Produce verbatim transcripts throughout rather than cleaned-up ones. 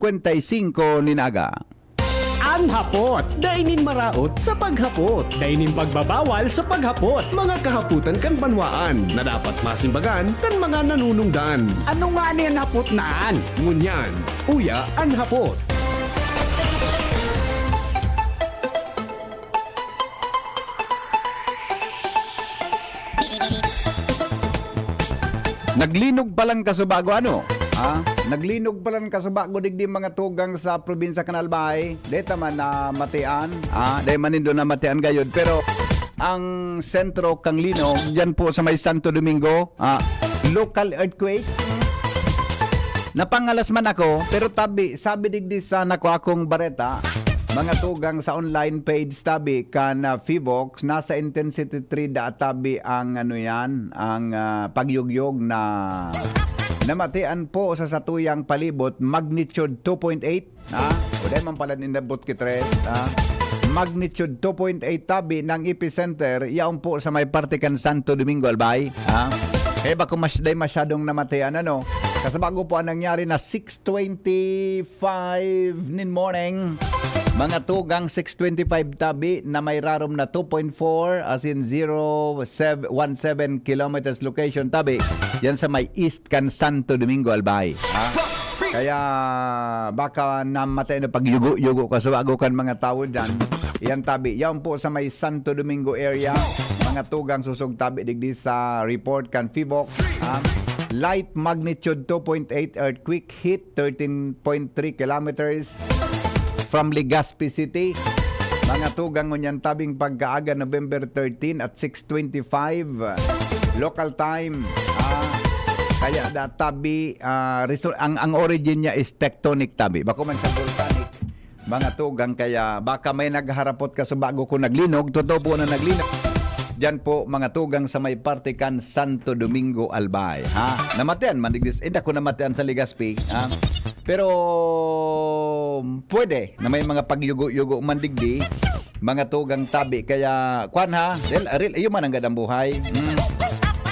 singkwenta y singko nin aga. An hapot. Dai nin maraot sa paghapot. Dai nin pagbabawal sa paghapot. Mga kahapotan kan banwaan na dapat masimbagan kan mga nanunungdan. Ano ngani an hapot na an? Ngunyan, uya an hapot. Naglinog pa lang kasubago, ano? Ha? Naglinog pa lang kasubago digdi, mga tugang, sa probinsya kan Albay. Deta man namatian, ah, dai man nindo namatian gayod, pero ang sentro kan linog, diyan po sa may Santo Domingo, ah, local earthquake. Napangalas man ako, pero tabi, sabi digdi sa nako akong bareta, mga tugang, sa online page tabi kan, ah, Fivox, nasa intensity three da tabi ang, ano yan, ang, ah, pagyugyog na namatian po sa satuyang palibot, magnitude two point eight, ha? O dai man pala inabot ki tres, ha? Magnitude two point eight tabi ng epicenter, yaon po sa may parte kan Santo Domingo, Albay, ha? Kaya bako mas-, dai masyadong namatian, ano? Kasubago po ang nangyari na six twenty-five nin morning, mga tugang, six twenty-five tabi na may rarom na two point four, as in zero seven one seven kilometers location tabi. Yan sa may east kan Santo Domingo, Albay, ha? Kaya baka namatay na pagyugo-yugo kasubago kan mga tawo dyan. Yan tabi. Yan po sa may Santo Domingo area. Mga tugang, susog tabi digdi sa report kan Fivox, ha? Light magnitude two point eight earthquake hit thirteen point three kilometers from Legazpi City. Mga tugang, ngunyan tabing pagkaaga, November thirteen at six twenty-five, uh, local time. Ah, kaya da tabi, ah, resu-, ang, ang origin niya is tectonic tabi. Bako man sa volcanic, mga tugang, kaya baka may nagharapot kasubago kung naglinog. Totoo po na naglinog. Diyan po, mga tugang, sa may parte kan Santo Domingo, Albay, ha? Namatian man digdi, hindi ako namatian sa Legazpi, ha? Pero pwede na may mga pagyugo-yugo man digdi, mga tugang tabi. Kaya, kwan ha, real, real, iyo man ang gadang buhay. Hmm.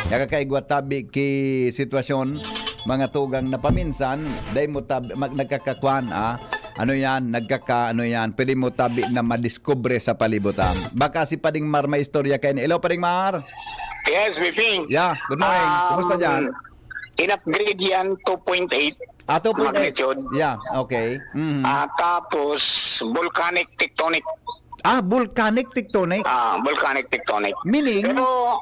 Nakakaigwa tabi ki sitwasyon, mga tugang, na paminsan, dai mo tab-, mag-, nagkakakwan, ah. Ano yan? Nagkaka, ano yan? Pwede mo tabi na madiskubre sa palibutan. Baka si Pading Mar may istorya kaini. Hello, Pading Mar! Yes, Biping. Yeah, good morning. Um, Kumusta dyan? In-upgrade yan, two point eight Ah, two point eight. Magnitude. Yeah, okay. Mhm. Ah, tapos, volcanic tectonic. Ah, volcanic tectonic? Ah, volcanic tectonic. Meaning? Pero,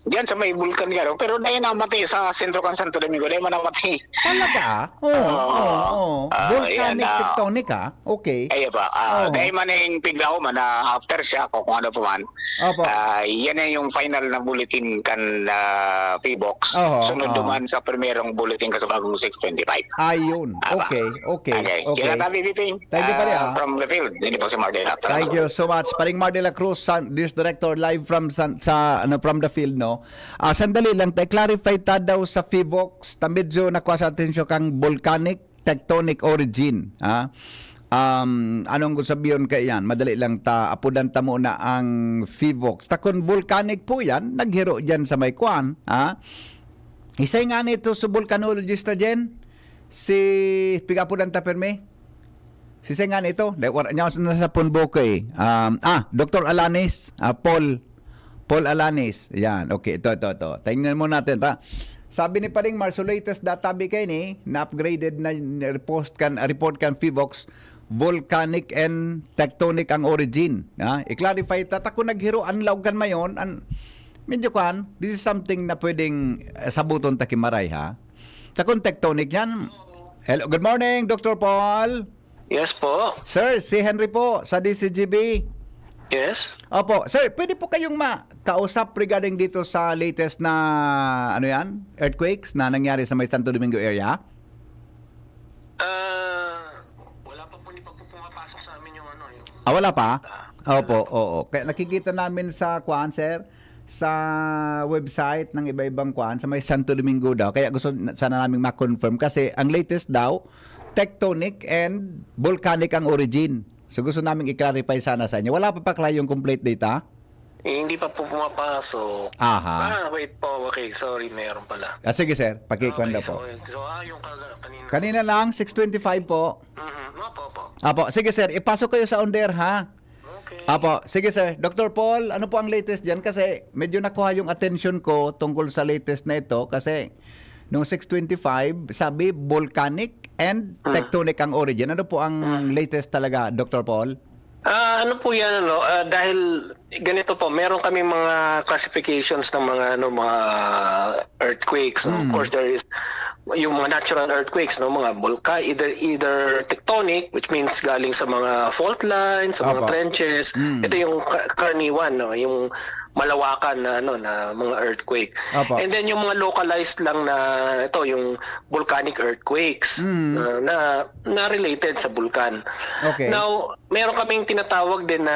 diyan sa may bulkan nga, no? Pero dahil namatay sa sentro kan Santo Domingo, dahil man namatay. Talaga? Oo, Oo. oo, oo. Ah, Volcanic yan, ah. tectonic, ah. Okay. Ay, ba? Ah, Oo. Dahil man yung piglaw man, na aftershock o kung ano pa man. Opo. Ah, yan na yung final na bulletin kan, ah, Pibox. Oho, Sunod oho. duman sa primerong bulletin kasabagong six twenty-five. Ayun. Aba. Okay, okay, Okay. okay. Yan lang tabi, Biping. Thank you, pare, Ah, ah. from the field. Hindi po si Mark Dela. Thank you so much. Paring Mar de la Cruz, San-, News Director, live from San-, sa, ano, from the field, no? Ah, sandali lang, ta-clarify ta daw sa Fivox, ta medyo nakuha sa atensyon kang volcanic tectonic origin, ha? Um, anong ko sabiyon kaiyan? Madali lang ta, apodan ta muna ang Fivox. Ta kun volcanic po yan, naghiro dyan sa may kwan, ha? Isay nga nito sa volcanologist na dyan, si, piga-apodan ta pirmi? Si Seng nga nito, dahil wala niya ako nasa phone book eh. Um, ah, Doktor Alanis, ah, Paul, Paul Alanis. Yan, okay, ito, ito, ito. Tingnan mo natin, ta. Sabi ni Paring Mar, so latest data bi kayo ni, na-upgraded na report kan, report kan Fivox, volcanic and tectonic ang origin. Ha? I-clarify ta, ta kung naghiro ang laog kan mayon, an, medyo kwan, this is something na pwedeng, eh, sabuton ta ki Maray, ha? Ta kung tectonic yan, hello, good morning, Doktor Paul. Yes po. Sir, si Henry po sa D C G B. Yes. Opo. Sir, pwede po kayong makausap regarding dito sa latest na, ano yan, earthquakes na nangyari sa may Santo Domingo area? Ah, wala pa po, hindi pa po pumapasok sa amin yung ano, yung Ah, wala pa? Ah. Opo, oo. Kaya nakikita namin sa, kuan, sir, sa website ng iba-ibang kuan, sa may Santo Domingo daw. Kaya gusto na, sana naming ma-confirm kasi ang latest daw, tectonic and volcanic ang origin. So gusto naming i-clarify sana sa inyo. Wala pa pa, Clay, yung complete data? Eh, hindi pa po pumapasok. Aha. Ah, wait po. Okay, sorry, meron pala. Ah, sige, sir. Pakikuan Okay, daw po. so, so, ah, yung kaga-, kanina. Kanina lang, six twenty-five po. Mhm. Opo, opo. Apo, sige, sir. Ipasok kayo sa on air, ha? Okay. Apo, sige, sir. Doctor Paul, ano po ang latest diyan? Kasi medyo nakuha yung attention ko tungkol sa latest na ito. Kasi nung six twenty-five, sabi, volcanic and Hmm. tectonic ang origin. Ano po ang Hmm. latest talaga, Doctor Paul? Ah, ano po yan, ano? Ah, dahil ganito po, meron kaming mga classifications ng mga, ano, mga earthquakes, no? Of Mm. course, there is yung mga natural earthquakes, no? Mga bulka-, either, either tectonic, which means galing sa mga fault lines, sa mga Opo. trenches. Mm. Ito yung ka-, karaniwan, no? Yung malawakan na, ano, na mga earthquake. Opo. And then yung mga localized lang na, ito, yung volcanic earthquakes, Mm. na, na, na related sa bulkan. Okay. Now, meron kaming tinatawag din na,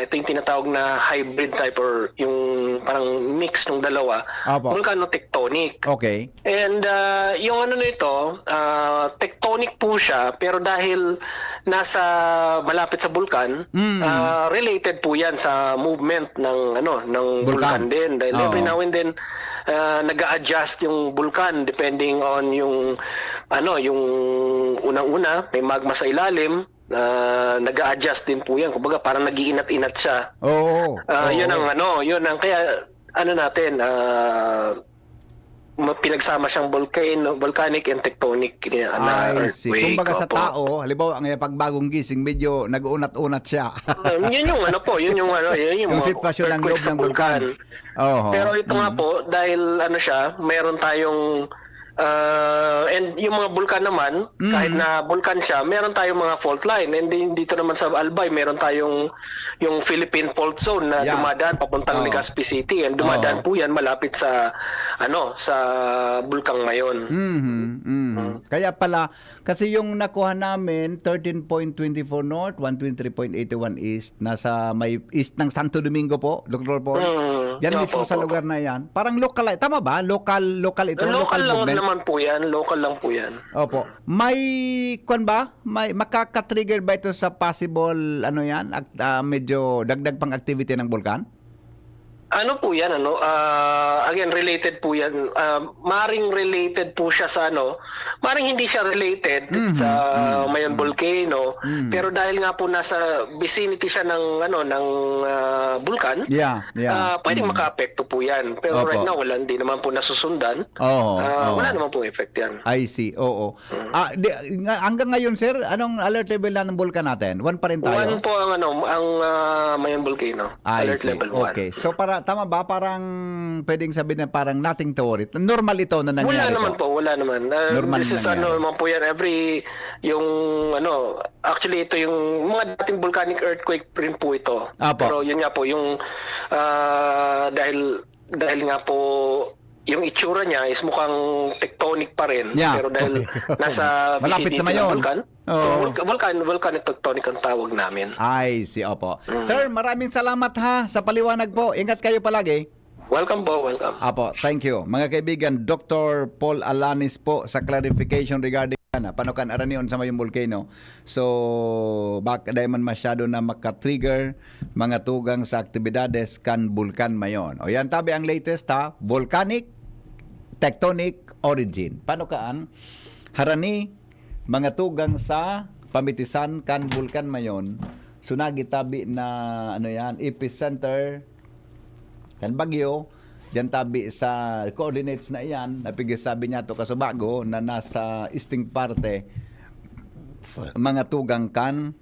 ito yung tinatawag na hybrid type or yung parang mix ng dalawa, Apo. volcanotectonic. Okay. And, ah, yung ano na ito, ah, tectonic po siya, pero dahil nasa malapit sa bulkan, Mm. ah, related po yan sa movement ng, ano, ng Bulkan. bulkan din. Dahil Oo. every now and then, ah, nag-a-adjust yung bulkan depending on yung, ano, yung unang-una, may magma sa ilalim, ah, nag-a-adjust din po yan. Kumbaga, parang nag-iinat-inat siya. Oo. Ah, Oo. yun ang ano, yun ang kaya, ano natin, ah, ma-, pinagsama siyang volcano, volcanic and tectonic, eh, na I see. earthquake. Kumbaga sa Opo. tao, halimbawa, ang pagbagong gising, medyo nag-uunat-unat siya. Ah, yun yung ano po, yun yung ano, yun yung Yung mga sitwasyon ng earthquake loob sa ng bulkan. bulkan. Oho. Pero ito nga Mm. po, dahil ano siya, meron tayong, ah, and yung mga bulkan naman, Mm. kahit na bulkan siya, meron tayong mga fault line. And then dito naman sa Albay, meron tayong yung Philippine Fault Zone na Yeah. dumadaan papuntang Oo. Legazpi City. And dumadaan Oo. po yan malapit sa, ano, sa Bulkang Mayon. Mhm, mhm. Mm. Kaya pala, kasi yung nakuha namin, thirteen point twenty-four north, one twenty-three point eight one east, nasa may east ng Santo Domingo po, Doktor Paul. Mm. Diyan Opo, mismo sa opo. lugar na yan. Parang local, tama ba? Local, local ito, Local local lang movement? naman po yan. Local lang po yan. Opo. May, kwan ba? May, makaka-trigger ba ito sa possible, ano yan? Ak-, ah, medyo dagdag pang activity ng bulkan? Ano po yan, ano? Ah, again, related po yan. Ah, maring related po siya sa ano, maring hindi siya related Mhm, sa mhm, Mayon mhm. Volcano, Mhm. pero dahil nga po nasa vicinity siya ng, ano, ng, ah, bulkan, Yeah, yeah. ah, pwedeng Mhm. makaapekto po yan. Pero Opo. right now, wala, hindi naman po nasusundan. Oo, Ah, oo. wala naman pong effect yan. I see, oo. Mm. Ah, di, nga, hanggang ngayon, sir, anong alert level na ng bulkan natin? One pa rin tayo? One po ang, ano, ang, ah, Mayon Volcano. I Alert see. level one. Okay. So, para, tama ba? Parang pwedeng sabihin na parang nothing to worry. Normal ito na Wala nangyari naman po. po, wala naman. Ah, Normal this na is, ano, nangyari. naman po yan. Every, yung, ano, actually, ito yung mga dating volcanic earthquake rin po ito. Apo. Pero yun nga po, yung, ah, dahil, dahil nga po, yung itsura niya is mukhang tectonic pa rin. Yeah. Pero dahil Okay. nasa Malapit vicinity sa ng Mayon. bulkan, so Oo. vulca-, vulcan-, volcanotectonic ang tawag namin. Ay, si, opo. Mm. Sir, maraming salamat ha sa paliwanag po. Ingat kayo palagi. Welcome po, welcome. Apo, thank you. Mga kaibigan, Doktor Paul Alanis po sa clarification regarding na panukan aranion sa Mayon Volcano. So, baka dai man masyado na maka-trigger mga tugang sa aktibidades kan Bulkan Mayon. O yan, tabi ang latest ha, volcanic, tectonic origin. Paano ka ang harani mga tugang sa pamitisan kan Bulkan Mayon? Sunagi tabi na, ano yan, epicenter kan bagyo, diyan tabi sa coordinates na iyan, napigsabi niya to kasubago na nasa eastern parte, mga tugang kan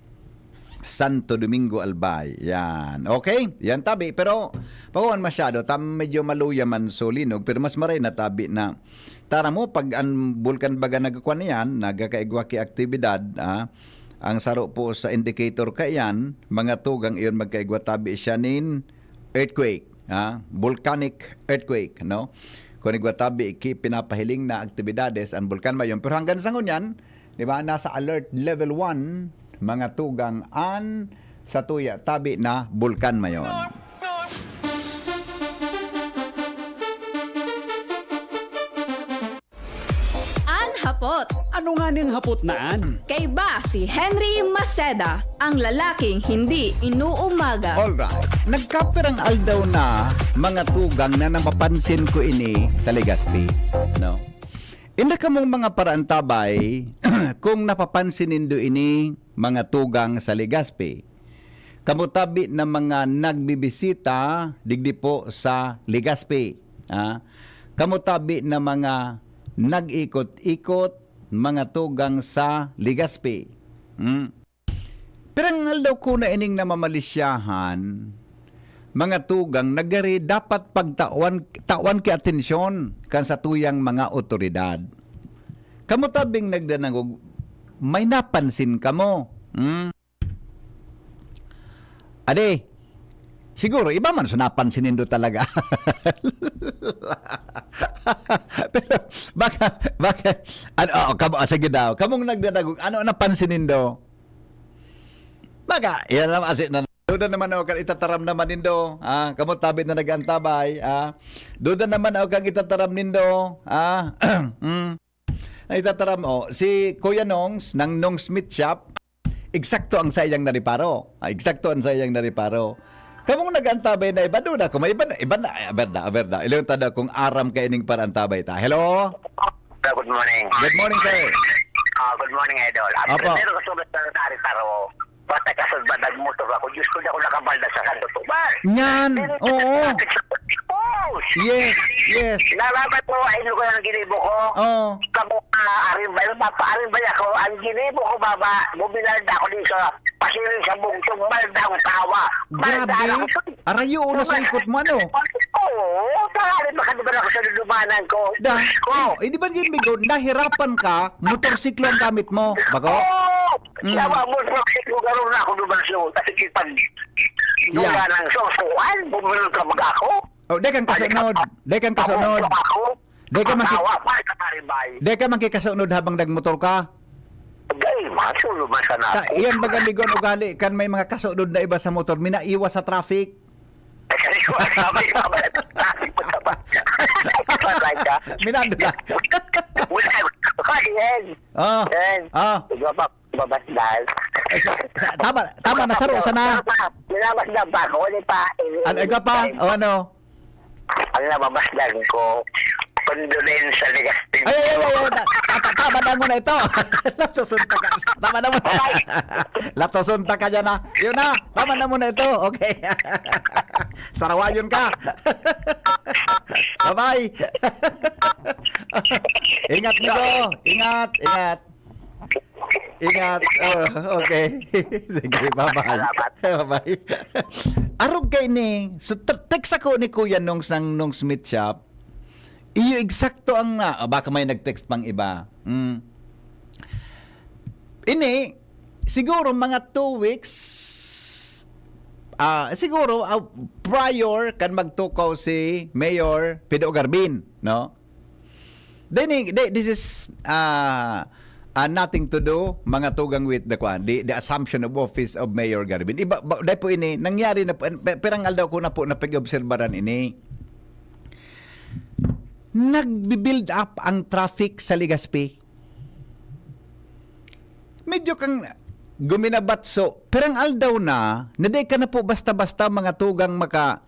Santo Domingo, Albay. Yan. Okay? Yan tabi. Pero, pakuan masyado, tam medyo maluya man sulinog, pero mas maray na tabi na tara mo, pag ang bulkan baga nagkukuan yan, nagkakaigwa ki aktibidad, ah, ang saro po sa indicator kaiyan, mga tugang iyon magkaigwa tabi siya nin earthquake, ha? Volcanic earthquake, no? Kung igwa tabi, ki pinapahiling na aktibidades ang Bulkan Mayon. Pero hanggang sa ngunyan, di ba, nasa alert level one, mga tugang an sa tuya tabi na Bulkan Mayon. An hapot. Ano nga ning hapot na an? Kaiba si Henry Maceda, ang lalaking hindi inuumaga. Alright. Nagkapirang aldaw na, mga tugang, na napapansin ko ini sa Legazpi, no? Inda kamong mga paraantabay, kung napapansin nindo ini, mga tugang sa Legazpi. Kamo tabi na mga nagbibisita digdi po sa Legazpi, ha? Kamo tabi na mga nag-ikot-ikot, mga tugang sa Legazpi. Hmm? Pirang aldaw ko na ining namamalisyahan, mga tugang, na gari dapat pagtawan, tawan ki atensyon kan satuyang mga otoridad. Kamo tabing nagdanangog, may napansin kamo. Hmm? Ade, siguro, iba man sa napansin nindo talaga. Pero, baka, baka, ano, oh, kamo, ah, sige daw, kamong nagdanangog, ano ang napansin nindo? Baka, yan lang, asi na. Duda naman ako kan itataram naman nindo. Ah, kamo tabi na nag-antabay. Ah, duda naman ako kan itataram nindo. Ah, mm. Ang itataram, oh, si Kuya Nongs ng Nongs Meat Shop, eksakto ang saiyang nariparo. Ah, eksakto ang saiyang nariparo. Kamong nag-antabay na iba, duda ko, may iba na, iba na, ah, berda, ah, berda. Ilang tada kung aram ka ining parantabay ta. Hello? Good morning. Good morning, sir. Ah, good morning, Idol. Ang Apo. Primero ko sa Secretary Taro, patay ka sa badag motor ako. Diyos ko, di ako nakabalda sa Santo Tomas. Yan, oo. Post! Yes, yes. Nalaman ko, ay, ano ko ang ginibo ko? Oh. Kamo, ah, aring ba, mapa, aring ba ako? Ang ginibo ko, baba, bumilalda ako din sa pasiring sa bugtong, maldang tawa. Grabe. Arayo na sa ikot mo, ano? Oo, tangali makadiban ako sa lulumanan ko. Da, Diyos ko. Eh, di ba yun, Migo? Nahirapan ka, motorsiklo ang gamit mo. Bako? Oo! Mm. Yawa mo, bakit lugaron na ako lumasyon? Kasi kitang Yeah. Duga ng susuan, bumulong ka mag ako. Oh, dai kang kasunod. Dai kang kasunod. Ako, Dai ka maki- Asawa pa, sa karibay. Dai ka makikasunod habang nagmotor ka. Dai, masunod man sana Ta, ako. Iyan baga, Migo, ang ugali kan may mga kasunod na iba sa motor, minaiwas sa traffic. Kasi ko, sabi ko, sabi ko, sabi ko. Patay ka. Minado ka. Wala, Yen. Oh. Yen. Oh. Ikaw pa, babasdan. Eh, sa, sa, tama, tama na, saro sana. Minabasdan pa ako, hindi pa. Ano, ikaw pa? O ano? Ang nababasdan ko, condolence sa Legazpi. Ay, ay, ay, ay, ay, ta- ta- ta- tama na muna ito. Latoson ta ka. Tama na muna. Latoson ta ka dyan, ha. Yun na. Tama na muna ito. Okay. Sarawayon ka. Bye-bye. Ingat, Migo. Ingat, ingat. Ingat. Oh, okay. Sige, bye-bye. Bye-bye. Arog kay ni, so, t- text ako ni Kuya Nongs ng Nongs Meat Shop. Iyo eksakto ang na, ah, baka may nag-text pang iba. Mm. Ini, siguro mga two weeks, ah, siguro, ah, prior kan magtukaw si Mayor Pido Garbin, no? Then, eh, di- this is, ah, ah, nothing to do, mga tugang, with the, kwan, the, the assumption of office of Mayor Garbin. Iba, ba, dahil po ini, nangyari na po, pe- pirang aldaw ko na po napag-obserbaran ini. Nagbi-build up ang traffic sa Legazpi. Medyo kang guminabatso, pirang aldaw na, na di ka na po basta-basta, mga tugang, maka,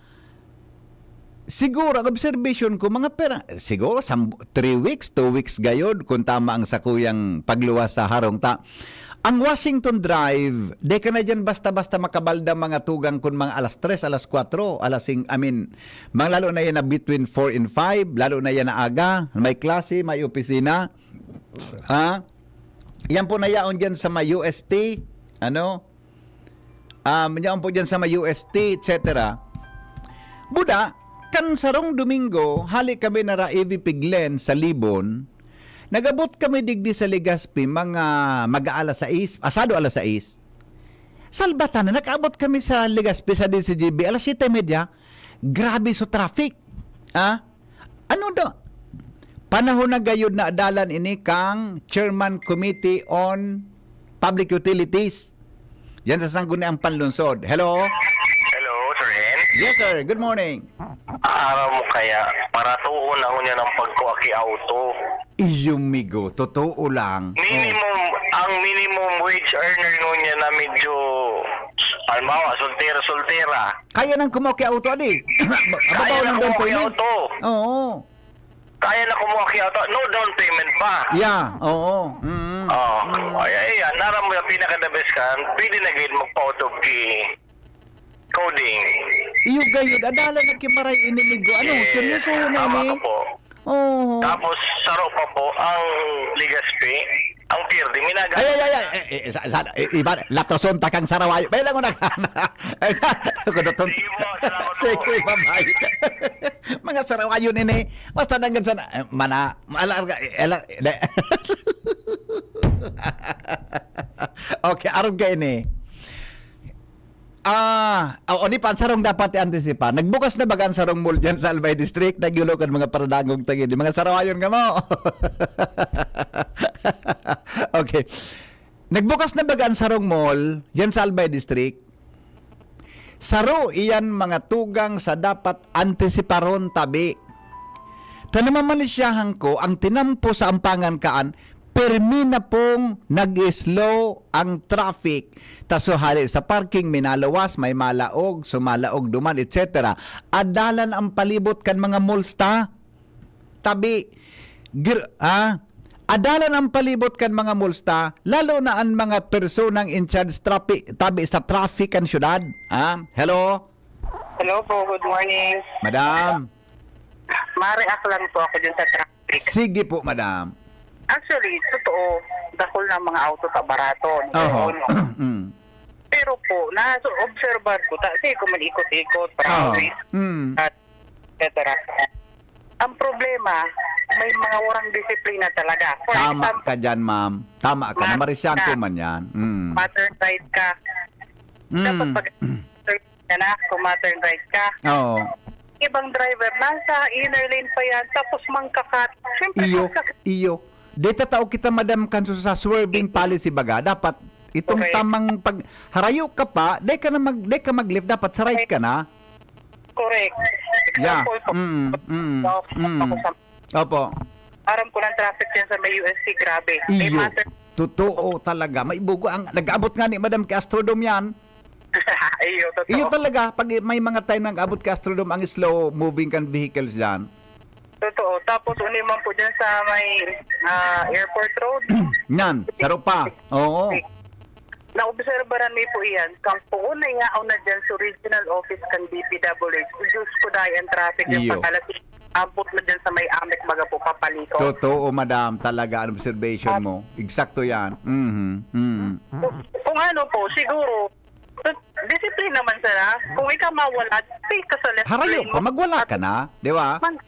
siguro, ang observation ko, mga pera, siguro, sam- three weeks, two weeks gayod, kung tama ang sakuyang pagluwas sa harong ta. Ang Washington Drive, di ka na dyan basta-basta makabalda, mga tugang, kun mga alas tres, alas kwatro, alas sing-, I mean, mga lalo na yan na between four and five, lalo na yan na aga, may klase, may opisina. Ah, yan po na yaon dyan sa may U S T, ano, um, yaon po dyan sa may U S T, et cetera. Buda, kan sarong Domingo, hali kami na Raivi Piglen sa Libon, nagabot kami digdi sa Legazpi, mga mag-aalas sais, asado alas sais. Salbatan na, nakaabot kami sa Legazpi sa D C G B, alas siyete y media. Grabe so traffic. Ah? Ano do? Panahon na gayud na dalan ini kang Chairman Committee on Public Utilities. Yan sa Sangguniang Panlungsod. Hello? Hello, Sir Hen. Yes, sir. Good morning. Aram mo kaya, Ratoon na ngunyan ang pagkuha ki auto. Iyo, migo. Totoo lang. Oh. Minimum, ang minimum wage earner ngunyan na medyo, halimbawa, soltera-soltera. Kaya nang kumuha ki auto, adi. Ba-, Kaya babaw na ng down kumuha ki payment. auto. Oo. Kaya na kumuha ki auto. No down payment pa. Yeah, oo. Mm. Oh, Mm. ay, ay, yan. Naram mo yung pinaka-the best ka. Pwede na gid magpa-auto ki coding. Iyo gayud, adala na ki maray ini, migo. Ano, Eh, seryoso na tama ini? ka po. Oo. Tapos, saro pa po ang Legazpi, ang P R D, minaga- Ay, ay, ay, ay, eh, eh, sa, sa, eh, iba, latoson ta kang sarawayo. May lang una ka. Ay, kuduton. Sige po, salamat po. Sige, bye-bye. Mga sarawayo nini. Basta nanggan sana, eh, mana, ala, ala, ala, de. Okay, arog ka ini. Ah, o, ni pa, ang sarong dapat i-antisipar. Nagbukas na baga ang sarong mall diyan sa Albay District? Nagyulo kan mga paradangog tagidi. Mga sarawayon kamo. Okay. Nagbukas na baga ang sarong mall diyan sa Albay District? Saro iyan mga tugang sa dapat antisiparon tabi. Ta namamalisyahan ko, ang tinampo sa Ampangan kaan, permi na pong nag-slow ang traffic. Ta so hali sa parking, minaluwas, may malaog, sumalaog duman, et cetera. Adalan ang palibot kan mga malls ta. Tabi, gir-, ah, adalan ang palibot kan mga malls ta, lalo na ang mga personang in charge trapi-, tabi sa traffic kan syudad. Ah, hello? Hello po, good morning. Madam. Ma-react lang po ako dun sa traffic. Sige po, madam. Actually, totoo, dakul na ang mga auto ta barato. Oho. Number uno. Mm. Pero po, na-obserbar ko, ta, kasi ko man ikot-ikot, Oho. province, Mm. at et cetera. Ang problema, may mga warang disiplina talaga. For Tama example, ka dyan, ma'am. Tama ka. ma-, Namarisyan ko na, man yan. Mm. ma-turn right ka. Mm. Dapat pag ka na, kung ma-turn right ka. Oo. Ibang driver, nasa inner lane pa yan, tapos mangkakat. Siyempre, Iyo, pagka- iyo. Di tatao kita, madam, kanso sa swerving policy baga. Dapat itong Correct. tamang pag-, harayo ka pa, di ka na mag-, di ka mag-left, dapat sa right ka na. Correct. Yeah. Example po, Mm, mm, sa office mm. ako sa Opo. Aram ko ng traffic yan sa may U S C, grabe. May Iyo. matter. Totoo talaga. May bugo ang nag-abot nga ni Madam kay Astrodome yan. Iyo, totoo. Iyo talaga, pag may mga time nag-abot kay Astrodome ang slow moving kan vehicles dyan. Totoo. Tapos, uni man po dyan sa may, ah, airport road. Yan, saro pa. Oo. Naobserbaran mi po iyan. Kang poon na yaon na dyan sa regional office kan D P W H. Diyos ko, dai ang traffic yung Iyo. pagkalas. Abot na dyan sa may amek, baga po, papaliko. Totoo, madam. Talaga, ang observation Ah. mo. Eksakto yan. Mhm. Mhm. Kung, kung ano po, siguro, disiplina man sana. Kung ikaw mawala, stay ka sa left Harayo lane ka, mo. magwala ka na, di ba? Man-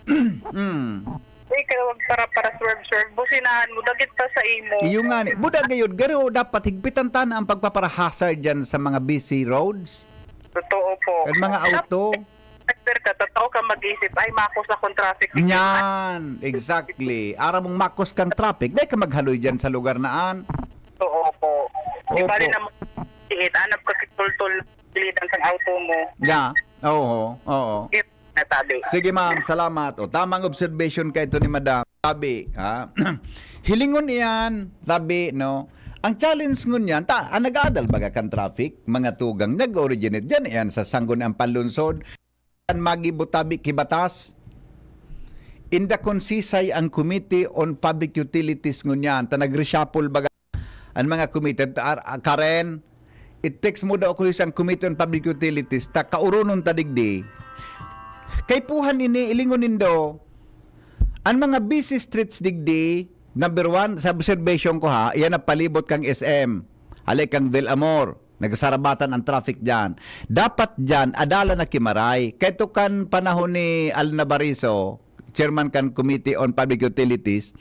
Mm. Ikaw, wag para, para swerve-swerve. Businahan mo, dagit pa sa imo. Iyo nga ni. Buda gayud, garo, dapat higpitan ta na ang pagpapara-hazard dyan sa mga busy roads. Totoo po. Ang mga Dapat auto. driver ka, totoo ka mag-isip, "Ay, makos akong traffic." Nyan, exactly. Ara mong makos kang traffic, dai ka maghaloy dyan sa lugar na an. Totoo po. Di Opo. ba rin naman, hanap ka kitultol, gilid ang auto mo. Yeah. Oo, oo. Yun, nasabi. Sige, ma'am, salamat. O, tamang observation ka ito ni Madam. Sabi, ha? Hilingon iyan, sabi, no? Ang challenge ngunyan, ta, ang nag-aadal baga kan traffic, mga tugang, nag-originate dyan, iyan sa Sangguniang Panlunsod, kan magibo tabi ki batas. Inda kon sisay ang Committee on Public Utilities ngunyan, ta nag-reshuffle baga ang mga committee, ta, ah, Karen, i-text mo daw ako isang Committee on Public Utilities, ta kauronon ta digdi. Kaipuhan ini, ilingon nindo, ang mga busy streets digdi, number one, sa observation ko ha, iyan ang palibot kang S M, hali kang Villamor, nagsarabatan ang traffic dyan. Dapat dyan, adala na ki maray. Kaya to kan panahon ni Al Nabariso, chairman kan Committee on Public Utilities,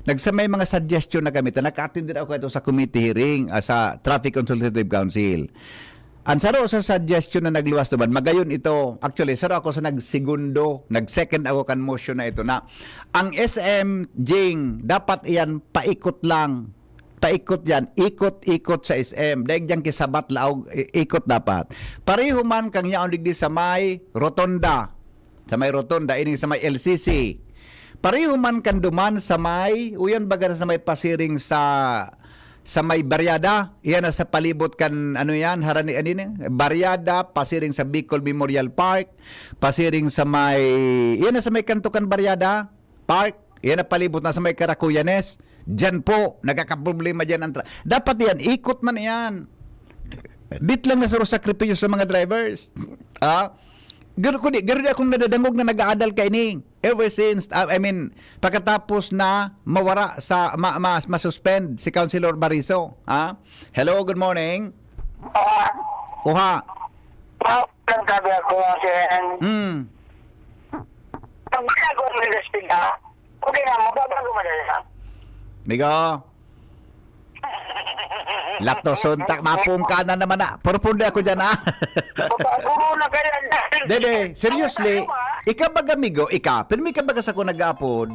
nagsamay mga suggestion na kami. Ta, naka-attend din ako ito sa committee hearing, ah, sa Traffic Consultative Council. Ang saro sa suggestion na nagluwas naman, magayon ito. Actually, saro ako sa nagsegundo, nag-second ako kan motion na ito na ang S M Jing, dapat iyan paikot lang. Paikot yan. Ikot-ikot sa S M. Daig dyan kisabat laog, i-, ikot dapat. Pareho man kang yaon digdi sa may rotonda. sa may rotonda, ining sa may L C C. Pareho man kan duman sa may, uyan baga na sa may pasiring sa, sa may Barriada, iyan na sa palibot kan, ano yan, harani, ano yan, Barriada, pasiring sa Bicol Memorial Park, pasiring sa may, iyan na sa may kanto kan Barriada Park, iyan na palibot na sa may Caracoyanes. Diyan po, nagkakaproblema diyan ang tra-, dapat yan, ikot man yan. Dit lang na sa sakripisyo sa mga drivers. Ah, garo, kundi, garo di akong nadadangog na nag-aadal kaini. Ever since, ah, I mean, pagkatapos na mawara sa, ma, ma, masuspend si Councilor Bariso. Ah? Hello, good morning. Ah, Uha. Ah, nagsabi ako, sir. Hmm. Pag ginagawa mo yung sila, okay na, magbabago madali na. Migo. Lakto, suntak, mapungka na naman na. Purpundi ako dyan, ah. Babago mo na kaya. Dede, seriously, ika baga, migo, ika, pero may ka baga sa ko nag-aapod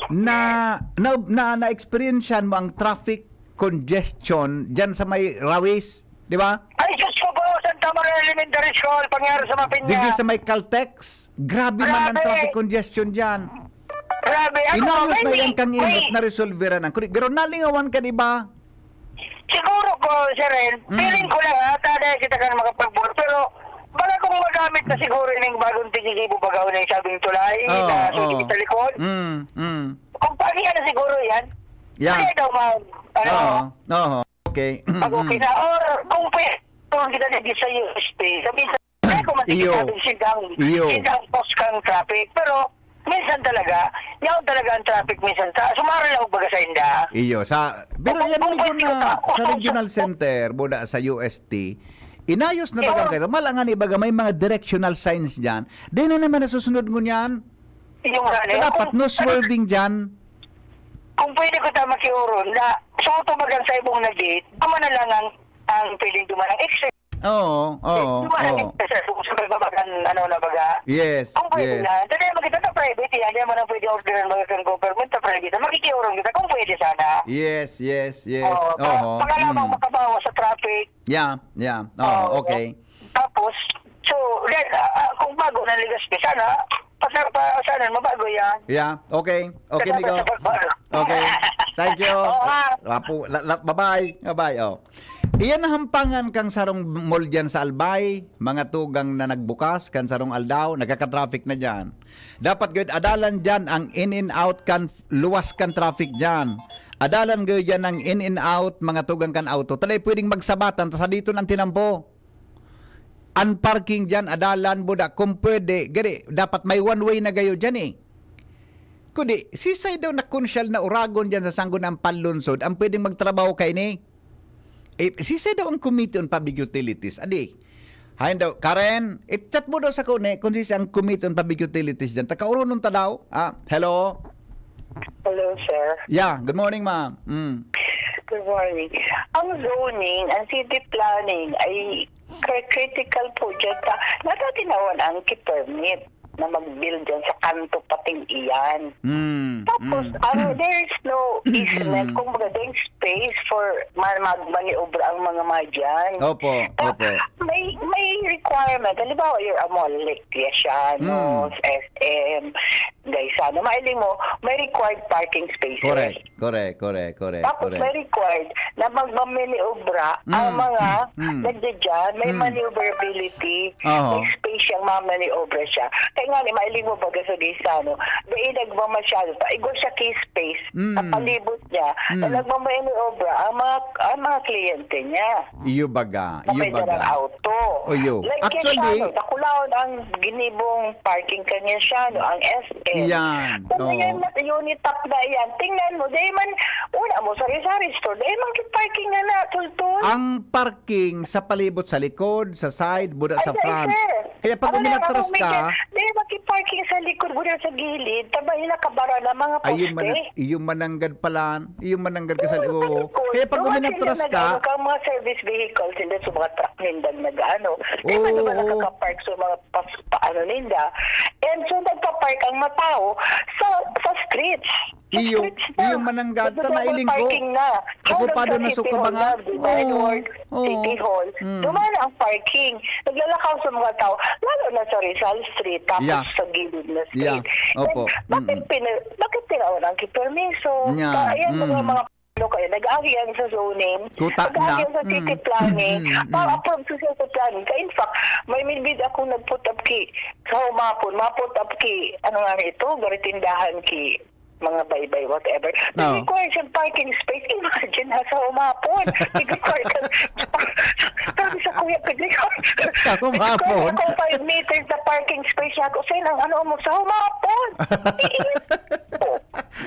na, na, na, na-experiencean mo ang traffic congestion dyan sa may Rawis, di ba? Ay, Diyos ko po, Santa Maria Elementary School, pangyari sa Mapinya. Didi sa may Caltex, grabe man ang Grabe. Traffic congestion dyan. Grabe, ako, Inayos may, na may, yan kang may, inot, na-resolve na. Kuni-, pero nalingawan ka, di ba? Siguro ko, Sir Ren, Mm. feeling ko lang, ha, tada kita ka makapag-vote, pero baka kung magamit na siguro yung bagong tingisibo bagaw na yung sabing tulay, Oo, na susi oo. sa likod. Mm, mm. Kung paano yan, siguro yan. Yeah. Kaya daw mag, ano, Oo, oo. Okay. pag okay Mm. na, or kung pwede, kung kita na di sa U S P, sabi sa, kaya kung Iyo. matikit natin, sindang, Iyo. sindang post kang traffic, pero minsan talaga, yaon talaga ang traffic minsan sa, sumara lang baga sa inda. Iyo, sa, pero Kung, yan, kung medyo pwede na ka, sa kung regional sa center, buda sa U S T, inayos na Iyo. talaga kayo. Mala nga ni baga, may mga directional signs dyan. Di na naman nasusunod ngunyan. Yung ano, Dapat kung, no swerving dyan. kung pwede ko ta makiuron na, suot mo bagang sa ibong na gate, tama na lang ang, ang pwedeng duman ng exit. Oo, oo, Duman ang oo. exit sa, sa, sa, ano na baga. Yes, Kung pwede yes. na, dali, magkita sa private yan, yan mo nang pwede orderan mga kang government sa private, makikiurong kita kung pwede sana. Yes, yes, yes. Oo, pa-, Oo. para lamang Mm. makabawas sa traffic. Yeah, yeah. Oo, Oo. okay. Tapos, so, then, ah, ah, kung bago na ligas ka, sana, pa-, pa-, sana mabago yan. Yeah, okay. Okay, Salamat Migo. sa pagbago. Okay. Thank you. Oo, nga. Lapu-, la-, la-, bye-bye. Bye-bye, oh. Iyan na hampangan kang sarong mall diyan sa Albay, mga tugang na nagbukas, kan sarong aldaw, nagkaka-traffic na diyan. Dapat gud adalan diyan ang in and out kan luwas kan traffic diyan. Adalan gud diyan ang in and out, mga tugang kan auto. Talay pwedeng magsabatan, tas dito nang tinampo. Ang parking diyan, adalan, buda, kung pwede, gari, dapat may one way na gayo diyan eh. Kundi, sisay daw na kunsyal na uragon diyan sa sanggo ng panlunsod, ang pwedeng magtrabaho kaini? Eh, sisay daw ang Committee on Public Utilities? Adi, hain daw, Karen, i-chat mo daw sa kone kung sisay ang Committee on Public Utilities diyan. Takauronon ta daw. Ah, hello? Hello, sir. Yeah, good morning, ma'am. Mm. Good morning. Ang zoning, ang city planning ay cri-, critical po dyan. Ta-, natatinawan ang ki-permit na mag-build dyan sa kanto pating iyan. Mm, Tapos, mm. ang, there is no easement. Mm. Kumbaga, there's space for ma-, mag-maniobra ang mga madyan. Opo, Ta-, opo. may, may requirement. Halimbawa, you're a mall, like Diasiano, Mm. S M, Gaisano. Mailing mo, may required parking spaces. Correct, correct, correct, correct, Tapos correct. may required na magmamaniobra ang Mm, mga mm, mm. nagdadyan, may Mm. maneuverability, Oo. may space siyang mamaniobra siya. Kaya nga, ni mailing mo baga sa Gaisano, dahil nagmamasyado pa, igwa siya key space, Mm. sa palibot niya, na Mm. nagmamaniobra ang mga, ang mga kliyente niya. Iyo baga, Na iyo may dalang baga. auto. O, iyo. Like Actually, Gaisano, dakulaon ang ginibong parking kan Gaisano, ang S M. Yan, Kung oo. yan, Unitap na yan, tingnan mo, dahil man, una mo, sari-sari store, dahil man parking na na, tultol. Ang parking sa palibot, sa likod, sa side, buda Ay, sa dahil, front. sir. Kaya pag Ano na, uminatras ako, ka, may, dahil makiparking sa likod, buda sa gilid, tabay nakabara na mga Ayun poste. man, iyong mananggad pala, iyong mananggad ka sa Oo, likod. sa likod. Kaya pag Doon uminatras sila ka, nag-ano ka, mga service vehicles, sila sa mga truck ninda nag-ano. Dahil man Oo. naman nakakapark sa mga pas-, paano ninda. And so, nagpa-park ang mga tao sa, sa streets. Sa Iyo, streets na. iyo mananggad, Nagdo-double tanailing ko. parking na. How Okupado na sa City Hall Kabangan. na, di ba, Oo, Lord? oo. City Hall. Mm. Duman ang parking. Naglalakaw sa mga tao, lalo na sa Rizal Street, tapos Yeah. sa gilid na street. Yeah. Opo. And bakit Mm-mm. pina-, bakit tinawan ang kipermiso? Yeah. Kaya yan, mga, Mm. mga ano kaya, nag-agi yan sa zoning, Kuta nag-agi na. yan sa city Mm. planning, Mm, mm. pa-approve sa city planning. Kaya in fact, may midbid akong nag-put up ki, sa humapon, ma-put up ki, ano nga ito, garitindahan ki, mga baybay, whatever. Oo. Nag-require siyang parking space. Imagine, ha, sa humapon. Nag-require ka. Sabi sa kuya, nag-require. Sa humapon? Nag-require ako five meters na parking space. Siya ko, "Sen, ang ano mo, sa humapon?" Iinit ko.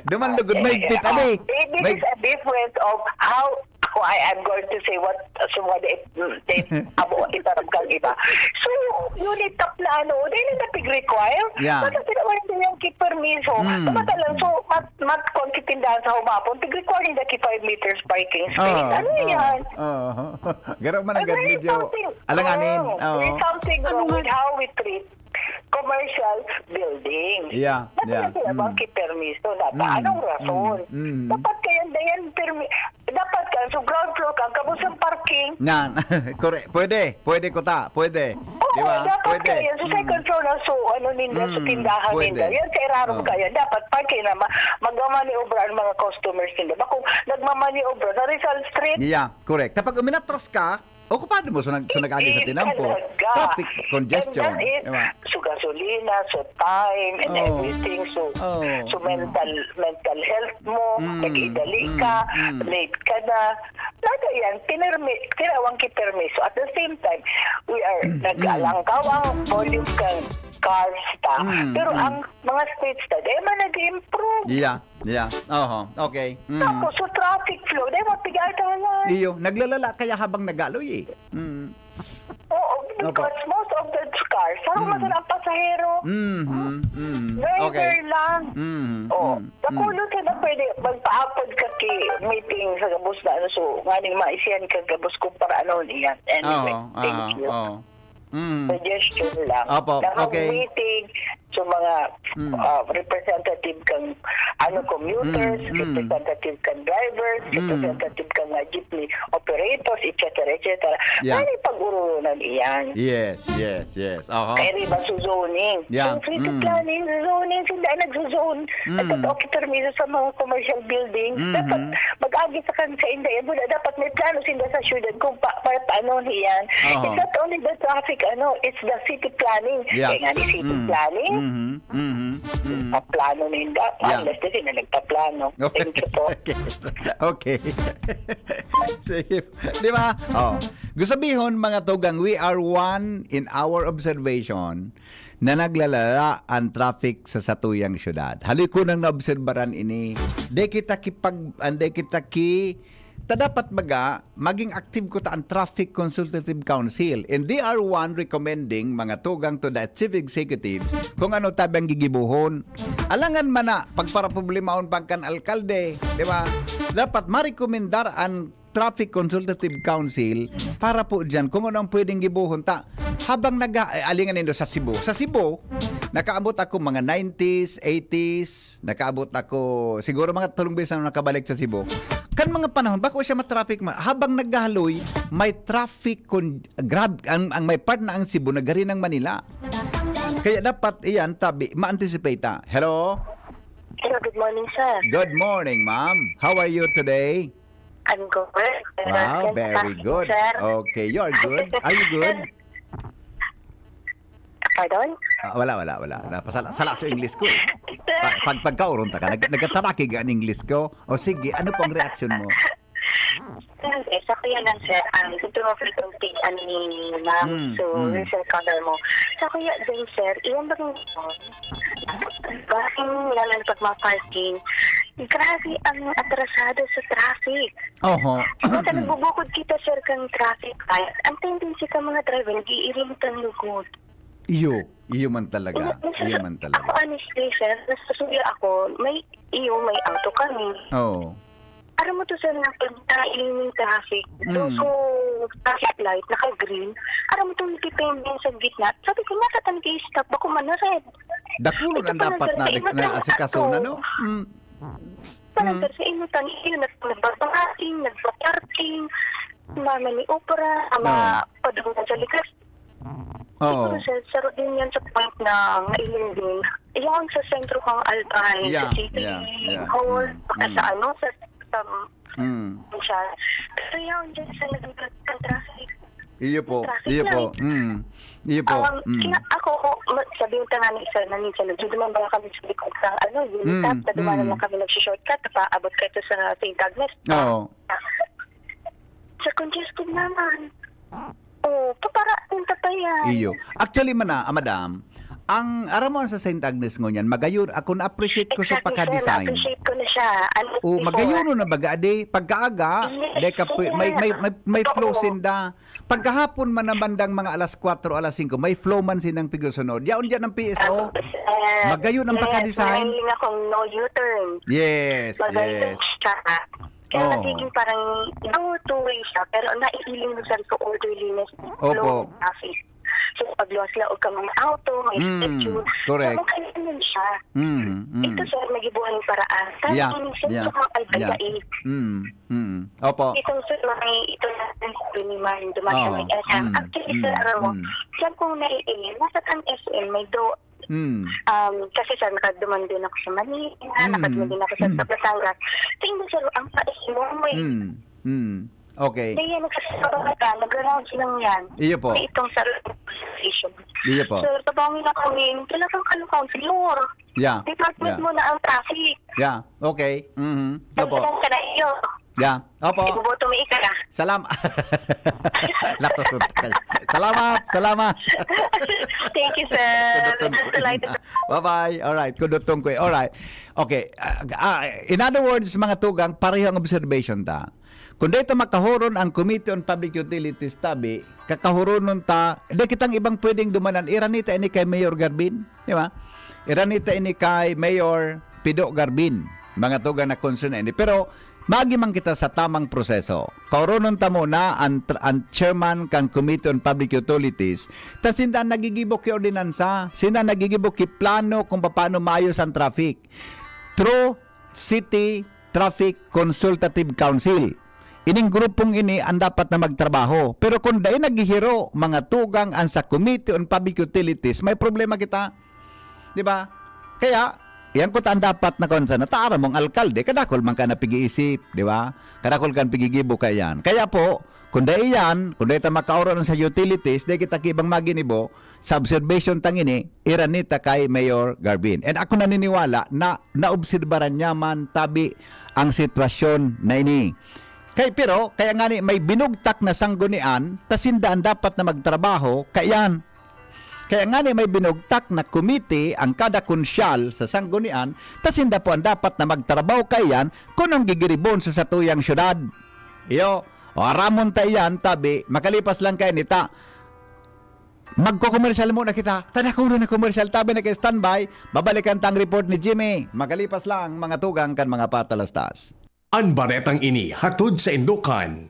Duman lugod, Okay. mahigpit, Oh, ali. This May is a difference of how ako, I am going to say what, so what if, if abo, itarap kang iba. So, unit top na ano, dahil na pig-require, Yeah. basta sila wala nilang kipermiso. Mm. Basta lang, so, mat, mat, kung kitindahan sa humapon, pig-require nila ki five meters parking space. Oo, Ano oo, yan? oo. Garo man Ano agad, yung medyo something alanganin. wrong? Oo. There's something Ano wrong nga? with how we treat commercial buildings. Yeah, Ba't yeah. sila Mm. bang kipermiso na? Mm, Anong rason? mm, mm. Dapat kaya dayan permi-, dapat ka, so ground floor ka, gabos ang parking. Nga, correct. Pwede, pwede kuta, pwede. Oo, Di ba? dapat Pwede. kaya. So Mm. second floor na, so ano ninda, so Mm, tindahan pwede. ninda. Yan sa irarom Oh. kaya. Dapat parking na ma-, magmamaniobra ang mga customers ninda. Ba kung nagmamaniobra sa Rizal Street? Yeah, correct. Kapag uminatras ka, okupado mo, so nag-, so nag-agi sa Hindi tinampo. talaga. Traffic congestion, And that is, di ba? so gasolina, so time, and Oh. everything. So, Oh. so mental, mental health mo, Mm. nag-idali Mm. ka, Mm. late ka na. Lahat yan, pinirmi-, tinawag ki permiso. At the same time, we are, Mm. nag-alangkaw ang volume kan cars ta. Mm, Pero mm. ang mga streets ta, di man nag-improve. Yeah, yeah. Oho, okay. Mm. Tapos sa traffic flow, di ba, pigay ka na? Iyo, naglalala kaya habang nag-aaloy eh. Mm. Oo, Opo. because most of the cars, sarong Mm. man ang pasahero. Mhm, mhm. Driver Okay. lang. Mhm, Oh, mhm, nakulot mhm. ka na pwede magpaapod ka ki meeting sa gabos na ano, so, nganing maisihan ka gabos kung para ano niyan. Anyway, Oo, thank oo, you. oo. Mm. Suggestion lang. Opo, Na ang okay. meeting, so mga, Mm. ah, representative kang, ano, commuters, Mm, mm. representative kang drivers, Mm. representative kang, ah, jeepney operators, et cetera, et cetera. Yeah. Ano yung pag-urunan iyan? Yes, yes, yes. Aha. Kaya di ba, so zoning? Yeah. So, city Mm. planning, zoning, sila ang nagzo-zone. Mm. At nag-occupy permiso sa mga commercial building. Mhm. Dapat mag-agi sa kan-, sa inda yan. Wala, dapat may plano sinda sa syudad kung pa-, pa-, paano iyan. Aha. It's not only the traffic, ano, it's the city planning. Yeah. Kaya nga ni city Mm. planning, Mhm. Mhm. Mhm. ang plano ninda, Yeah. unless di sila nagpaplano. Okay. Thank you po. Okay. Okay. Sige. Di ba? Oh. Gusto bihon, mga tugang, we are one in our observation na naglalala ang traffic sa satuyang syudad. Haloy ko nang naobserbaran ini. Di kita kipag-, ah, di kita ki-, ta dapat baga, maging active ko ta ang Traffic Consultative Council. And they are one recommending, mga tugang, to the chief executives kung ano tabi ang gigibohon. Alangan man na, pagparaproblemahon pa kan alkalde, di ba? Dapat marekomendar ang Traffic Consultative Council para po diyan kung ano ang pwedeng gibohon ta. Habang naga-, eh, alingan nindo sa Cebu. Sa Cebu, nakaabot ako mga nineties, eighties, nakaabot ako, siguro mga tulong beses na nakabalik sa Cebu. Kan mga panahon, bako siya matraffic ma-, habang naghahaloy, may traffic con-, grab, ang, ang may part na ang Cebu, nagari ng Manila. Kaya dapat, iyan, tabi, ma-anticipate ta. Hello? Hello, good morning, sir. Good morning, ma'am. How are you today? I'm good. Wow, Welcome very back, good. sir. Okay, you are good. Are you good? Pardon? Ah, wala, wala, wala. Napasala, sala sa English ko eh. Sir. Pa-, pag, pagkauron ta ka, nag-, nagkatarakig ang English ko. O sige, ano pong reaction mo? Sir, eh, sa kuya lang, sir, ang gusto mo frequency, ano ni ma'am, Mm, so, mm. yung sir, color mo. Sa kuya din, sir, iyan ba rin yun? Bakit naman pag mga parking, grabe ang atrasado sa traffic. Oho. Basta nagbubukod kita, sir, kang traffic light. Ang tendency ka mga driver, nag-iiring kang lugod. Iyo, iyo man talaga. Iyo, Iyo man talaga. Ako, honestly, sir, nasusuya ako, may, iyo, may auto kami. Oo. Aram mo to, sir, nga pag nailing yung traffic, Mm. so, traffic light, naka-green, aram mo to, nagpipending sa gitna. Sabi ko, "Nasa tan kay stop? Bako man na red." Dakulon ang dapat na, na asikaso na, no? Mm. Parang, mm, sir, sa inyo, tan-, yun, nag-, nagbabahating, nagpa-parking, mama ni obra, ama, padungan sa likas. Oo. Siguro, sir, saro din yan sa point na mailing din. Yan sa sentro kang Albay, sa, yeah, City, yeah, yeah, Hall, mm, saka sa, mm, ano, sa, sa, mm, siya. Pero yan, dyan sa naging traffic. Iyo po, traffic iyo po, light. Mm. Iyo po, um, mm, kina-, ako, ma-, sabihin ka nga ni sir na minsan, nagduduman ba kami sa likod sa, ano, Unitap, mm, na dumanan, mm, lang kami nagsho-shortcut, paabot ka ito sa Saint Agnes. Oo. Sa congested naman. Oh, pa-, para punta pa yan. Iyo. Actually, man na, ah, madam, ang, aram mo, ang sa Saint Agnes ngunyan, magayon, ako na-appreciate ko sa, exactly, sir, pagka-design. Na-appreciate ko na siya. Ano, oh, before, magayon na baga, adi, pagkaaga, yes, deka pu-, may, sir, may, may, may flow, oo, sinda. Pagkahapon man na bandang mga alas kwatro, alas singko, may flow man sinang pigsunod. Yaon diyan ang P S O. Tapos, eh, magayon ang, yes, pagka-design. May akong no U-turn. Yes, magayon, yes, siya. Kaya, oh, nagiging parang, no, two-way siya, pero naiiling mo sa ko orderliness, opo, flow of traffic. So, pag luwas-laog ka mga auto, may, mm, schedule. Correct. So, magayon siya. Mm, mm. Ito, sir, nagibuhan ng paraan. Kaya, yeah, inisip, yeah, ko ang Albay, yeah, Dais. Mm, mm. Opo. Itong, sir, may, ito na, sabi ni Ma'am, dumating, oh, may S M. Mm, actually, sir, mm, alam mo, mm, saan kong naiiling? Nasa tang S M, may do-, mm, um, kasi, sir, nakaduman din ako sa Manila, mm, nakaduman din ako sa, mm, sa Batangas. Tingnan, sir, ang pais mo, may, mm, mm. Okay. Kaya nagsasabak ka, nag-rounds lang yan. Iyo po. May itong sa organization. Iyo po. Sir, tabangin na kami, talagang kalukang floor. Yeah. Department, yeah, mo na ang traffic. Yeah. Okay. Mhm. Opo. Talagang ka na iyo. Yeah. Opo. Iboboto mo ika na. Salam-, Latos po tayo. Salamat, salamat. Thank you, sir. Kudutong ko. Just like to. Bye-bye. Alright, kudutong ko. Alright. Okay. Ah, ah, in other words, mga tugang, pareho ang observation ta. Kun dai ta makahuron ang Committee on Public Utilities tabi, kakahuronon ta, dai kitang ibang pwedeng dumanan. Iranita ini kay Mayor Garbin, di ba? Iranita ini kay Mayor Pido Garbin. Mga tugang na concern na ini. Pero maagi man kita sa tamang proseso. Kahuronon ta muna ang tr-, ang chairman kan Committee on Public Utilities. Ta sinda nagigibo ki ordinansa, sinda nagigibo ki plano kung paano maayos ang traffic. Through City Traffic Consultative Council. Ining grupong ini ang dapat na magtrabaho. Pero kung dai naghihiro, mga tugang, ang sa Committee on Public Utilities, may problema kita. Di ba? Kaya, yan kuta ang dapat na kung saan, nataara mong alkalde, kadakol man ka na pig-iisip, di ba? Kadakol kan pigigibo ka yan. Kaya po, kung dai yan, kung dai ta makaoron sa utilities, dai kita kibang maginibo, sa observation tang ini, iranita kay Mayor Garbin. And ako naniniwala na naobserbaran niya man tabi ang sitwasyon na ini. Kay, pero, kaya nga ni, may binugtak na sanggunian, ta sinda ang dapat na magtrabaho, kaya yan. Kaya nga ni, may binugtak na komite ang kada konsyal sa sanggunian, ta sinda po ang dapat na magtrabaho, kaya yan, kung ang gigiribon sa satuyang syudad. Iyo, o aramon ta iyan, tabi, makalipas lang kay nita. Magko-commercial muna kita. Tada ko na commercial, tabi na kay standby. Babalikan tang report ni Jimmy. Makalipas lang, mga tugang kan mga patalastas. An baretang ini hatod sa Indokan.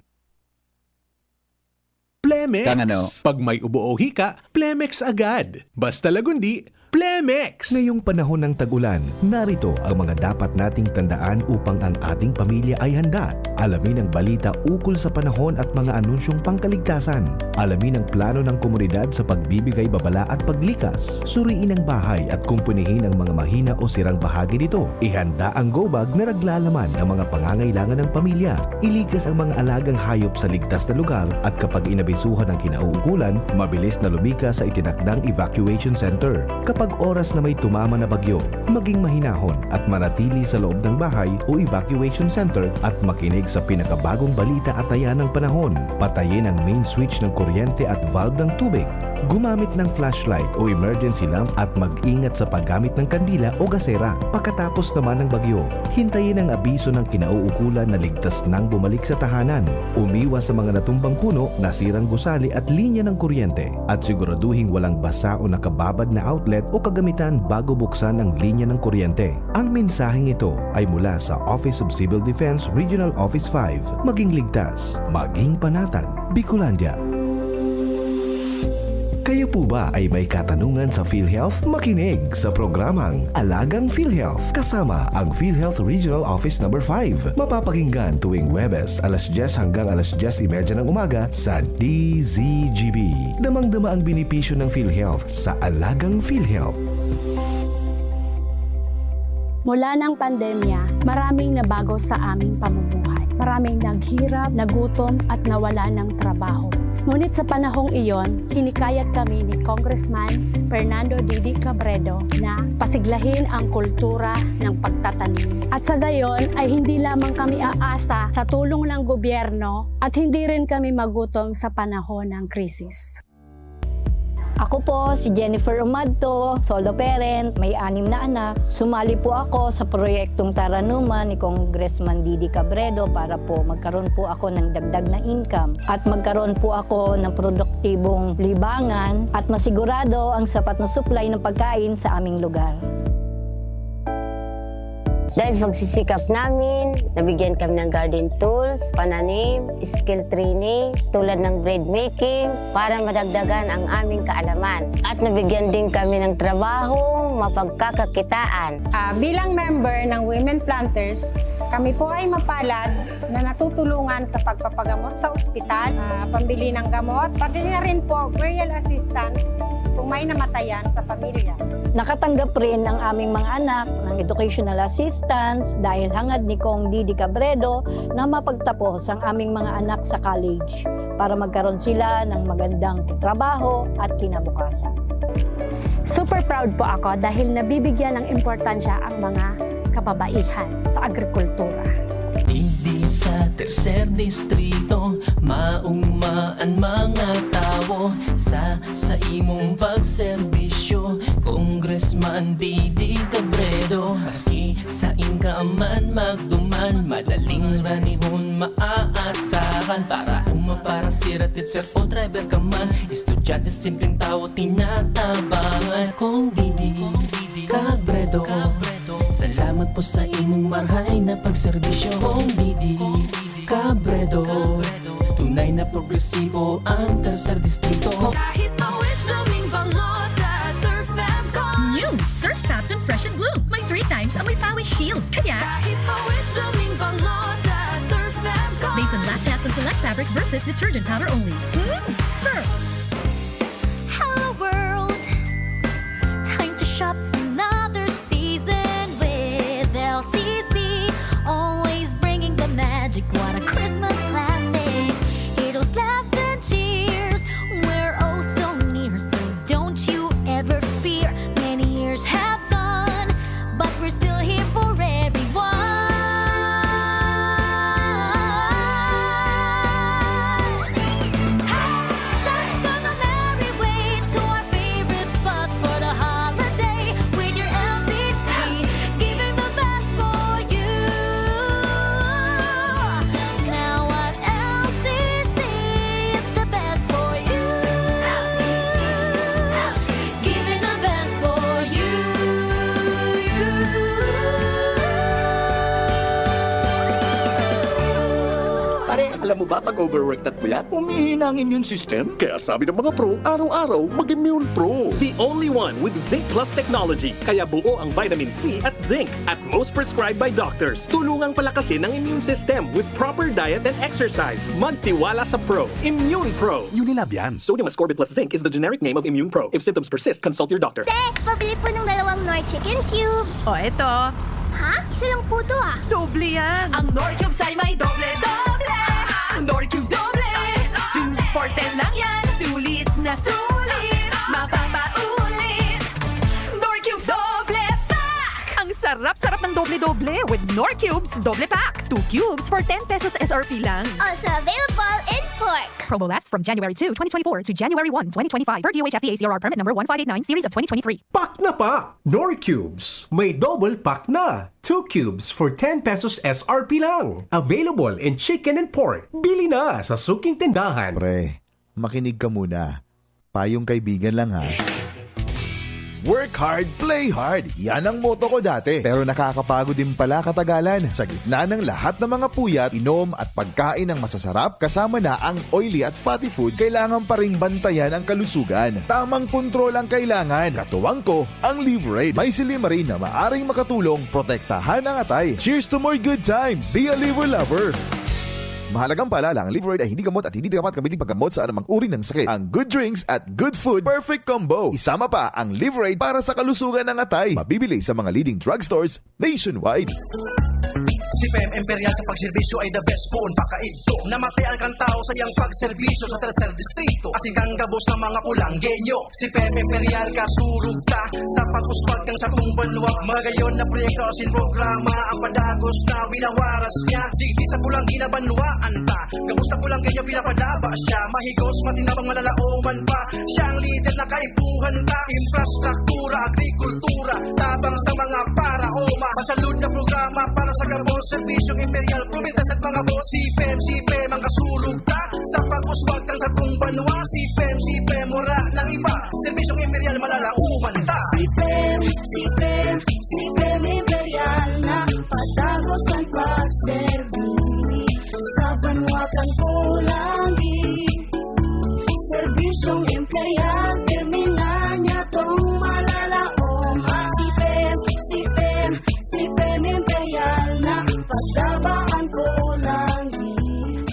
Plemex. Kang ano? Pag may ubo o hika, Plemex agad. Basta lagundi, Plemex! Ngayong panahon ng tag-ulan, narito ang mga dapat nating tandaan upang ang ating pamilya ay handa. Alamin ang balita ukol sa panahon at mga anunsyong pangkaligtasan. Alamin ang plano ng komunidad sa pagbibigay babala at paglikas. Suriin ang bahay at kumpunihin ang mga mahina o sirang bahagi nito. Ihanda ang go bag na naglalaman ng mga pangangailangan ng pamilya. Ilikas ang mga alagang hayop sa ligtas na lugar at kapag inabisuhan ng kinauukulan, mabilis na lumikas sa itinakdang evacuation center. Kapag oras na may tumama na bagyo, maging mahinahon at manatili sa loob ng bahay o evacuation center at makinig sa pinakabagong balita at taya ng panahon. Patayin ang main switch ng kuryente at valve ng tubig. Gumamit ng flashlight o emergency lamp at mag-ingat sa paggamit ng kandila o gasera. Pagkatapos naman ng bagyo, hintayin ang abiso ng kinauukulan na ligtas nang bumalik sa tahanan. Umiwas sa mga natumbang puno, nasirang gusali at linya ng kuryente. At siguraduhing walang basa o nakababad na outlet o kagamitan bago buksan ang linya ng kuryente. Ang mensaheng ito ay mula sa Office of Civil Defense Regional Office five. Maging ligtas, maging panatag, Bicolandia. Kayo po ba ay may katanungan sa PhilHealth? Makinig sa programang Alagang PhilHealth kasama ang PhilHealth Regional Office Number five. Mapapakinggan tuwing Huwebes, alas diyes hanggang alas diyes y media ng umaga sa D Z G B. Damang-dama ang benepisyo ng PhilHealth sa Alagang PhilHealth. Mula ng pandemya, maraming nabago sa aming pamumuhay. Maraming naghirap, nagutom, at nawala ng trabaho. Ngunit sa panahong iyon, hinikayat kami ni Congressman Fernando Didi Cabredo na pasiglahin ang kultura ng pagtatanim. At sa gayon ay hindi lamang kami aasa sa tulong ng gobyerno at hindi rin kami magutom sa panahon ng krisis. Ako po si Jennifer Umadto, solo parent, may anim na anak. Sumali po ako sa proyektong Taranuman ni Congressman Didi Cabredo para po magkaroon po ako ng dagdag na income at magkaroon po ako ng produktibong libangan at masigurado ang sapat na supply ng pagkain sa aming lugar. Dahil sa pagsisikap namin, nabigyan kami ng garden tools, pananim, skill training, tulad ng bread making, para madagdagan ang aming kaalaman. At nabigyan din kami ng trabaho, mapagkakakitaan. Ah, bilang member ng Women Planters, kami po ay mapalad na natutulungan sa pagpapagamot sa ospital, ah, pambili ng gamot, pati na rin po burial assistance kung may namatayan sa pamilya. Nakatanggap rin ang aming mga anak ng educational assistance dahil hangad ni Cong Didi Cabredo na mapagtapos ang aming mga anak sa college para magkaroon sila ng magandang trabaho at kinabukasan. Super proud po ako dahil nabibigyan ng importansya ang mga kababaihan sa agrikultura. Digdi sa tercer distrito, maugma an mga tawo sa, sa imong pagserbisyo, Congressman Didi Cabredo. Maski sain ka man magduman, madaling ranihon maaasahan. Para uma, para sira, teacher o driver ka man, estudyante, simpleng tawo, tinatabangan. Cong Didi Cabredo, salamat po sa imong marhay na pagserbisyo. Cong Didi Cabredo, tunay na progresibo ang tercer distrito. Kahit pawis blooming bango sa Surf Fab Con. New Surf Fab Con Fresh and Bloom. May three times amoy pawis shield. Kaya kahit pawis blooming bango sa Surf Fab Con. Based on lab test and select fabric versus detergent powder only. Hmm, Surf! Hello world! Time to shop another season with L C C. Always bringing the magic. What a Christmas classic! Hear those laughs and cheers. We're oh so near, so don't you ever fear. Many years have gone, but we're still here for everyone. Hey! Shop on the merry way to our favorite spot for the holiday with your L C C. Giving the best for you. Now at L C C is the best for you. Giving the best for you. Pare, alam mo ba pag overwork at puyat, humihina ang immune system? Kaya sabi ng mga pro, araw-araw mag-Immune Pro. The only one with Zinc Plus technology. Kaya buo ang vitamin C at zinc at most prescribed by doctors. Tulungang palakasin ang immune system with proper diet and exercise. Magtiwala sa Pro. Immune Pro. Unilab yan. Sodium ascorbate plus zinc is the generic name of Immune Pro. If symptoms persist, consult your doctor. Te, pabili po ng dalawang Knorr Chicken Cubes. O, eto. Ha? Isa lang po to ah. Doble yan. Ang Knorr Cubes ay may doble-doble. Knorr Cubes doble. Two for ten lang yan. Sulit na sulit. Mapapaulit. Knorr Cubes doble pack! Ang sarap-sarap ng doble-doble with Knorr Cubes Doble Pack. Two cubes for ten pesos S R P lang. Also available in pork. Promo lasts from January two, twenty twenty-four to January one, twenty twenty-five, per D O H F D A C R R permit number one five eight nine, series of twenty twenty-three. Pack na pa! Knorr Cubes. May double pack na. Two cubes for ten pesos S R P lang. Available in chicken and pork. Bili na sa suking tindahan. Pre, makinig ka muna. Payong kaibigan lang, ha. Work hard, play hard. Yan ang motto ko dati. Pero nakakapagod din pala katagalan. Sa gitna ng lahat ng mga puyat, inom at pagkain ng masasarap, kasama na ang oily at fatty foods, kailangan pa ring bantayan ang kalusugan. Tamang kontrol ang kailangan. Katuwang ko, ang Livraid. May silymarin na maaring makatulong protektahan ang atay. Cheers to more good times! Be a Liver Lover! Mahalagang paalala, ang Livraid ay hindi gamot at hindi dapat gamitin paggamot sa anumang uri ng sakit. Ang good drinks at good food, perfect combo. Isama pa ang Livraid para sa kalusugan ng atay. Mabibili sa mga leading drugstores nationwide. Si P M Imperial sa pagserbisyo ay the best poon pakaidto. Namatay ang kantao sa iyang pagserbisyo sa tercer distrito. Asin kang gabos ng mga pulanggenyo. Si P M Imperial kasurog ta sa pag-uswag kan satong banwa. Magayon na proyekto asin programa ang padagos na winawaras niya. Digdi sa pulang ginabanwaan ta. Gabos na pulang kaya pinapadaba siya. Mahigos, matinabang, malalaoman pa. Siya ang lider na kaipuhan ta. Infrastruktura, agrikultura, tabang sa mga paraoma. Pasalud na programa para sa gabos. Serbisyong Imperial, probinsya at mga boss. Si P M, si P M ang kasurog ta. Sa pag-uswag kan satong banwa, si P M, si P M, wala nang iba. Serbisyong Imperial, malalaoman ta. Si P M, si P M, si P M Imperial na padagos ang pagserbi sa banwa kan Polangi. Serbisyong Imperial, terminal niya tong malalaoman. Si P M, si P M, si P M Imperial na padaba ang Polangi.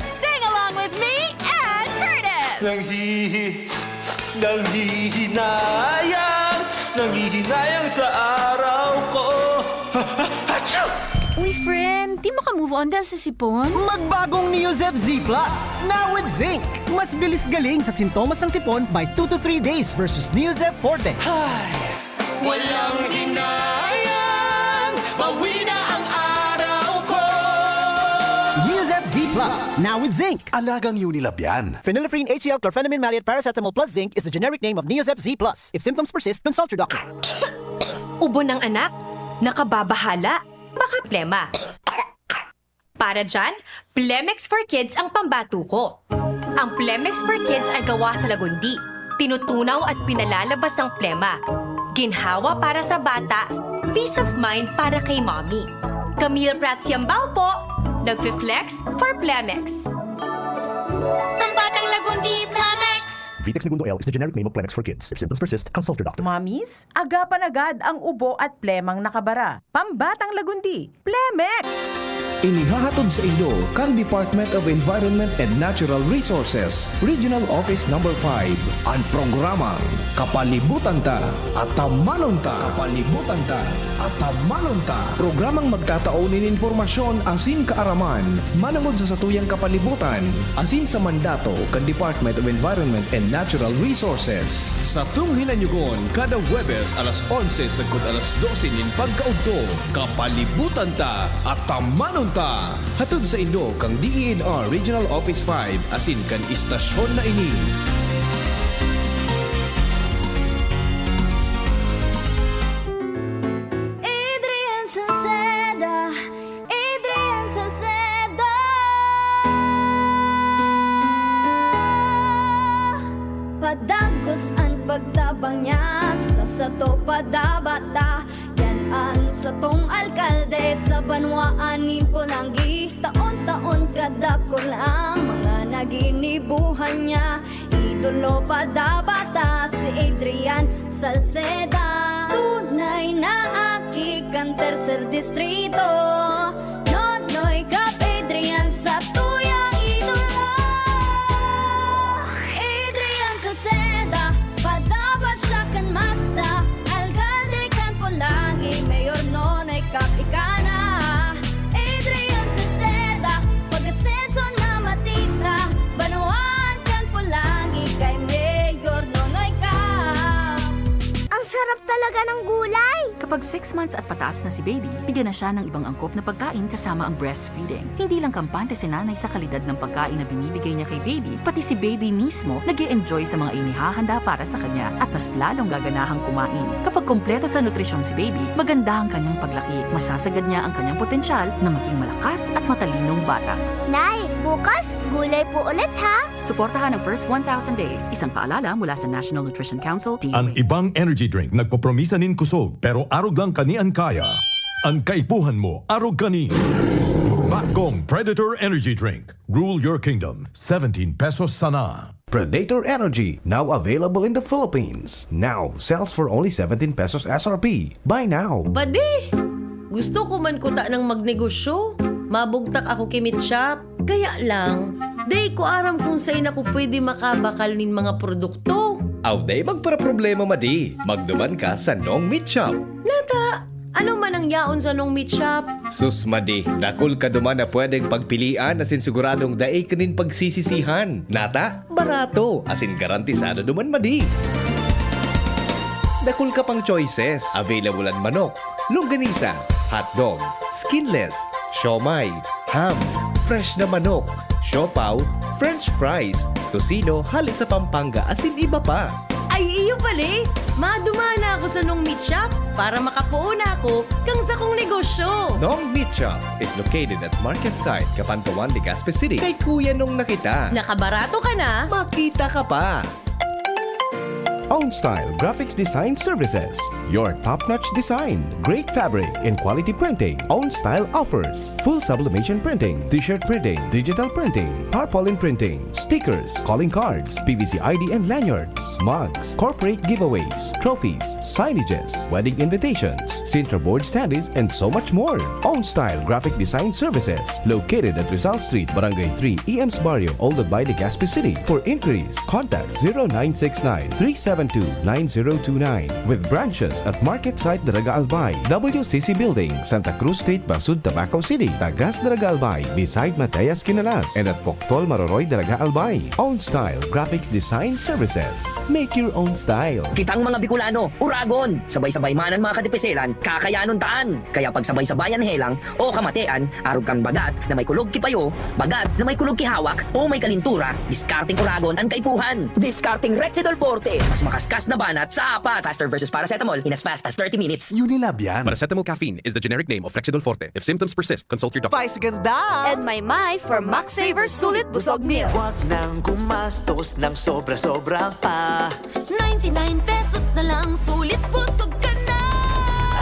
Sing along with me and Curtis! Nanghihi-, nanghihinayang, nanghihinayang sa araw ko. Achoo! Uy, friend, di mo ka move on dahil sa sipon? Magbagong Neozep Z Plus, now with zinc. Mas bilis galing sa sintomas ng sipon by two to three days versus Neozep Forte. Hay! Walang hinayang, bawi na ang araw ko. Neozep Z Plus, now with zinc. Alagang Unilab yan. Phenylephrine H C L chlorphenamine maleate paracetamol plus zinc is the generic name of Neozep Z Plus. If symptoms persist, consult your doctor. Ubo ng anak? Nakababahala? Baka plema. Para dyan, Plemex for Kids ang pambatuko. Ang Plemex for Kids ay gawa sa lagundi. Tinutunaw at pinalalabas ang plema. Ginhawa para sa bata, peace of mind para kay mommy. Camille Prats Yambao po, nagfi-flex for Plemex. Pambatang Lagundi, Plemex! Vitex Negundo L is the generic name of Plemex for Kids. If symptoms persist, consult your doctor. Mommies, agapan agad ang ubo at plemang nakabara. Pambatang Lagundi, Plemex! Inihahatod saindo kan Department of Environment and Natural Resources, Regional Office Number five, an programang Kapalibutan Ta, Atamanon Ta. Kapalibutan Ta, Atamanon Ta. Programang magtatao nin impormasyon asin kaaraman manongod sa satuyang kapalibutan asin sa mandato kan Department of Environment and Natural Resources. Satong hinanyogon kada Huwebes alas onse sagkod alas dose nin pagkaudto. Kapalibutan Ta, Atamanon Ta! Hatod saindo kan D E N R Regional Office five asin kan istasyon na ini. Adrian Salceda, Adrian Salceda. Padagos an pagtabang niya sa sato, padaba ta. Yan an satong alkalde sa banwaan nin Polangui. Taon-taon kadakul ang mga naginibuhan niya. Idolo padaba ta si Adrian Salceda. Tunay na aki kan Tercer Distrito. Nonoy Cap Adrian satuyang idolo. Adrian Salceda, padaba siya kan masa. Alkalde kan Polangui, Mayor Nonoy Cap ika na. Adrian Salceda, pag-asenso na matira. Banwaan kan Polangui kay Mayor Nonoy Cap. Ang sarap talaga ng gulay! Kapag six months at pataas na si baby, bigyan na siya ng ibang angkop na pagkain kasama ang breastfeeding. Hindi lang kampante si nanay sa kalidad ng pagkain na binibigay niya kay baby, pati si baby mismo nag enjoy sa mga inihahanda para sa kanya at mas lalong gaganahang kumain. Kapag kompleto sa nutrisyon si baby, maganda ang kanyang paglaki, masasagad niya ang kanyang potensyal na maging malakas at matalinong bata. Nay, Bukas, gulay po ulit ha! Suportahan ang first one thousand days. Isang paalala mula sa National Nutrition Council, D O H. An ibang energy drink nagpopromisa nin kusog, pero arog lang kani an kaya. An kaipuhan mo, arog kani. Bakong Predator Energy Drink. Rule your kingdom. Seventeen pesos sana. Predator Energy, now available in the Philippines. Now, sells for only seventeen pesos S R P. Buy now. Padi! Gusto ko man kuta nang magnegosyo. Mabugtak ako ki Meat Shop. Kaya lang, dai ko aram kung sain ako pwede makabakal nin mga produkto. Aw, dai magparaproblema, madi. Magduman ka sa Nong Meat Shop. Nata, ano man ang yaon sa Nong Meat Shop? Sus, madi, dakul ka duman na pwedeng pagpilian asin siguradong dai ka nin pagsisisihan. Nata, barato, asin garantisado duman, madi. Dakul ka pang choices. Available an manok, longganisa, hotdog, skinless, siomai, ham, fresh na manok, siopaw, french fries, tocino hale sa Pampanga, asin iba pa. Ay, iyo pali! Madumana ako sa Nong Meat Shop para makapoon ako kan sakong negosyo. Nong Meat Shop is located at Market Site, Kapantawan, Legazpi City. Kay Kuya Nong na kita. Nakabarato ka na, makita ka pa. Own Style Graphics Design Services. Your top-notch design, great fabric, and quality printing. Own Style offers full sublimation printing, t-shirt printing, digital printing, tarpaulin printing, stickers, calling cards, P V C I D and lanyards, mugs, corporate giveaways, trophies, signages, wedding invitations, Sintra board standees, and so much more. Own Style Graphic Design Services, located at Rizal Street, Barangay three, E M's Barrio, Old Albay, Legazpi City. For inquiries, contact zero nine six nine, three seven two, nine zero two nine. With branches at Market Site Daraga Albay, W C C Building, Santa Cruz Street, Basud, Tabaco City, Tagas Daraga Albay, beside Mateas Quinalas, and at Poctol Maroroy Daraga Albay. Own Style Graphics Design Services. Make your own style. Kitang mga Bicolano, uragon! Sabay-sabay man an mga kadipiselan, kakayanon taan. Kaya pagsabay-sabayan helang o kamatean, arog kan bagat na may kulog ki payo, bagat na may kulog ki hawak, o may kalintura, diskarteng uragon an kaipuhan. Diskarteng Rexidol Forte, mas makaskas na banat sa apat. Faster versus paracetamol in as fast as thirty minutes. Unilab yan. Paracetamol caffeine is the generic name of Rexidol Forte. If symptoms persist, consult your doctor. Spice ganda! And may may for Max Saver Sulit Busog Meals. Wag nang gumastos ng sobra-sobra pa. Ninety-nine pesos na lang, sulit busog ka na!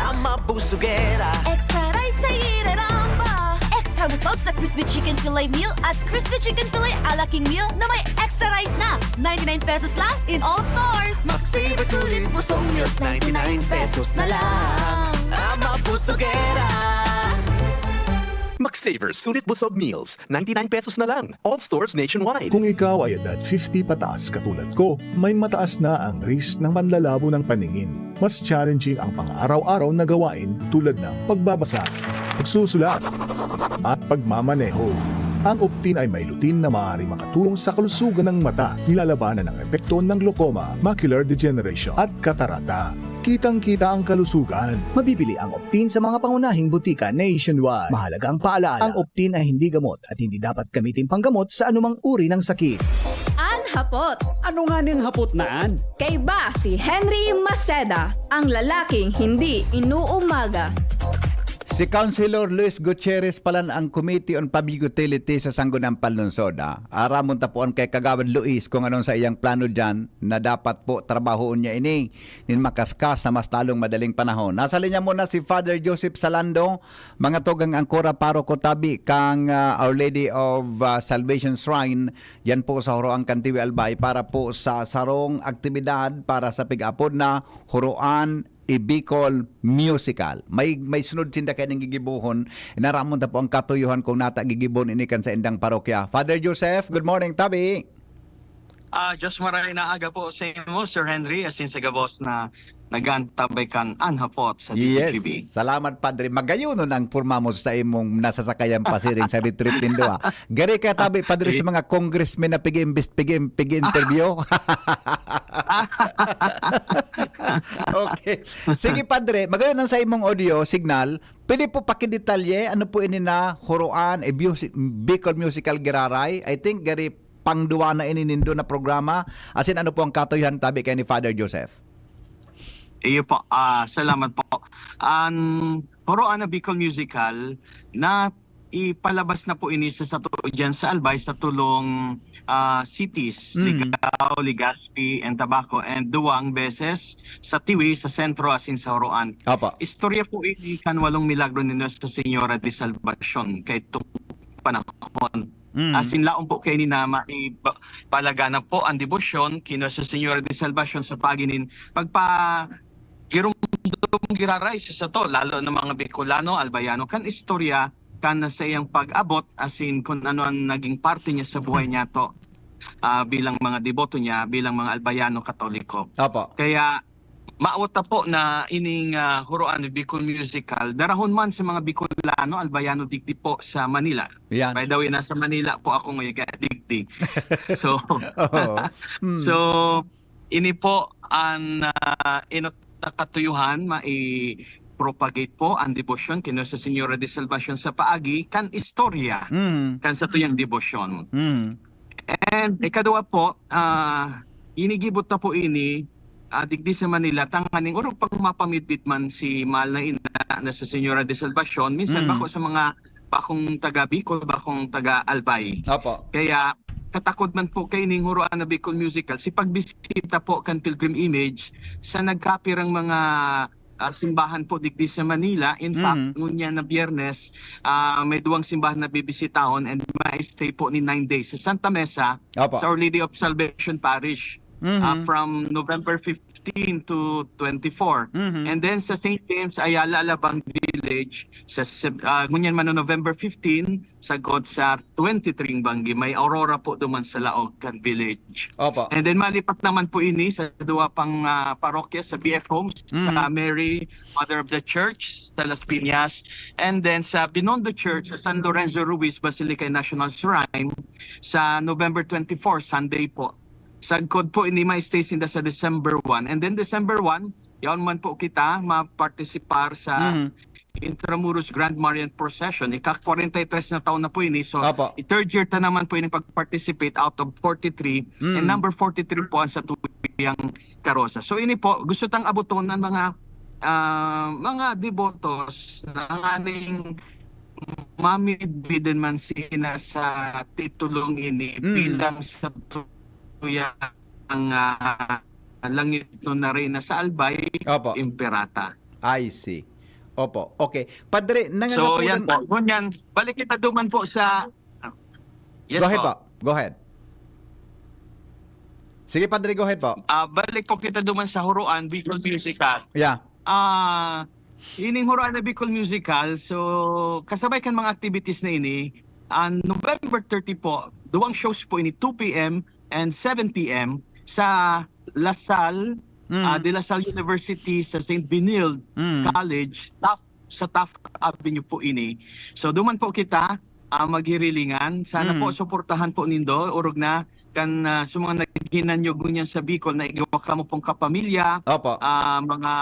Ang mabusugera. Extra rice sa ireramba! Extra busog sa Crispy Chicken Fillet Meal at Crispy Chicken Fillet a la King Meal na may extra rice na. Ninety-nine pesos lang in all stores. Max Saver Sulit Busog Meals, ninety-nine pesos na lang. Ang mabusugera. Max Saver Sulit Busog Meals, ninety-nine pesos na lang. All stores nationwide. Kung ikaw ay edad fifty pataas katulad ko, may mataas na ang risk ng panlalabo ng paningin. Mas challenging ang pang-araw-araw na gawain tulad ng pagbabasa, pagsusulat, at pagmamaneho. Ang Optin ay may lutein na maaaring makatulong sa kalusugan ng mata. Nilalabanan ang epekto ng glaucoma, macular degeneration, at katarata. Kitang-kita ang kalusugan. Mabibili ang Optin sa mga pangunahing butika nationwide. Mahalagang paalaala, ang Optin ay hindi gamot at hindi dapat gamitin panggamot sa anumang uri ng sakit. An hapot. Ano nga ning hapot na an? Kaiba si Henry Maceda, ang lalaking hindi inuumaga. Si Councilor Luis Gutierrez palan ang Committee on Public Utility sa Sangguniang Panlungsod, ah. Aramon ta po an kay Kagawad Luis kung anong sa iyang plano diyan na dapat po trabahoon niya ini nin makaskas sa mas talong madaling panahon. Nasa linya muna si Father Joseph Salando, mga tugang Angkora, paroko tabi kang, ah, Our Lady of, ah, Salvation Shrine, yan po sa Huroan, Kantiwi, Albay, para po sa sarong aktibidad para sa pig-apod na Huroan Ibicol Musical. May, may sunod sinda kaya ning gigibohon. Inaramon ta po ang katuyohan kung nata gigibohon ini kan sa indang parokya. Father Joseph, good morning, tabi. Ah, Diyos maray na aga po sa imo, Sir Henry, asin sa gabos na nagantabay kan An Hapot sa Yes. D Z G B. Salamat, Padre. Magayonon ang porma mo sa imong nasasakayan pasiring sa retreat nindo, ah. Gari ka tabi, Padre, sa mga congressmen na pigi-imbis-, pigi-, pigi-interview. Okay. Sige, Padre, magayon ang sa imong audio signal. Pwede po pakidetalye, ano po ini na Huroan, eh, music, Bicol Musical Giraray? I think gari pangduwa na ini nindo na programa. Asin ano po ang katuyohan tabi kay ni Father Joseph? Iyo po, ah, salamat po. Ang Huroan na Bicol Musical na ipalabas na po ini sa sato diyan sa Albay, sa tulong, ah, cities, Mm. Ligao, Legazpi, and Tabaco, and duwang beses sa Tiwi, sa sentro, asin sa Horoan. Apa. Istorya po ini kan walong milagro ni Nuestra Señora de Salvacion, kay itong panahon. Mm. Asin laom po kaini na maiba-, palaganap po ang debosyon ki Nuestra Señora de Salvacion sa paginin pagpa-, giromdom giraray sa sato, lalo na mga Bicolano, Albayano, kan istorya kan sa iyang pag-abot, asin kun ano ang naging parte niya sa buhay niya to, ah, bilang mga deboto niya, bilang mga Albayano Katoliko. Opo. Kaya, maawot ta po na ining, ah, Huroan Bicol Musical, darahon man sa mga Bicolano, Albayano digdi po sa Manila. Yan. By the way, nasa Manila po ako ngayon, kaya digdi. So, Oo. Mm. so, ini po ang, ah, enot na katuyuhan, mai-propagate po ang debosyon ki Nuestra Señora de Salvacion sa paagi kan istorya Mm. kan satuyang debosyon. Mm. And ikaduwa po, ah, inigibot ta po ini, ah, digdi sa Manila, tanganing orog pang mapamidbid man si mahal na ina na si Señora de Salvacion, minsan Mm. bako sa mga bakong taga Bicol, bakong taga Albay. Opo. Kaya katakod man po kaining Huroan na Bicol Musical, si pagbisita po kan Pilgrim Image sa nagkapirang mga, ah, simbahan po digdi sa Manila. In fact, Mm. ngunyan na Biyernes, ah, may duwang simbahan na bibisitahon and ma-stay po ni nine days sa Santa Mesa, Opo. sa Our Lady of Salvation Parish, Mhm. ah, from November fifteen to twenty-four. Mhm. And then sa Saint James, Ayala, Alabang Village, sa Sep-, ah, ngunyan man no November fifteen, sagkod sa twenty-three banggi, may Aurora po duman sa laog kan village. Opo. And then malipat naman po ini sa duwa pang, ah, parokya, sa B F Homes, Mhm. sa Mary, Mother of the Church, sa Las Piñas, and then sa Binondo Church, sa San Lorenzo Ruiz Basilica and National Shrine, sa November twenty-four, Sunday po. Sagkod po ini, ma-stay sinda sa December one. And then December one, yaon man po kita ma-participar sa Mhm. Intramuros Grand Marian Procession. Ika-forty-three na taon na po ini. So, Opo. i-third year ta naman po ini pag-participate out of forty-three. Mm. And number forty-three po ang satuyang karosa. So, ini po, gusto tang aboton ng mga, ah, mga debotos na nganing mamidbid man sina sa titulong ini Mm. bilang satuyang, ah, langitnon na reyna sa Albay, Opo. Imperata. I see. Opo. Okay. Padre, So, nangangapulan yan po. Ngunyan, balik kita duman po sa, ah, yes Go ahead po. po. Go ahead. Sige, Padre, go ahead po. Ah, balik po kita duman sa Huroan, Bicol Musical. Yeah. Ah, ining Huroan na Bicol Musical, so, kasabay kan mga activities na ini, ah, November thirty po, duwang shows po ini, two P M and seven P M sa La Salle, Mm. ah, De La Salle University sa Saint Benilde Mm. College, Taft, sa Taft Avenue po ini. So, duman po kita, ah, maghirilingan. Sana Mm. po suportahan po nindo, orog na kan, ah, sa mga naghinanyog ngunyan sa Bicol na igwa kamo pong kapamilya, Opo. ah, mga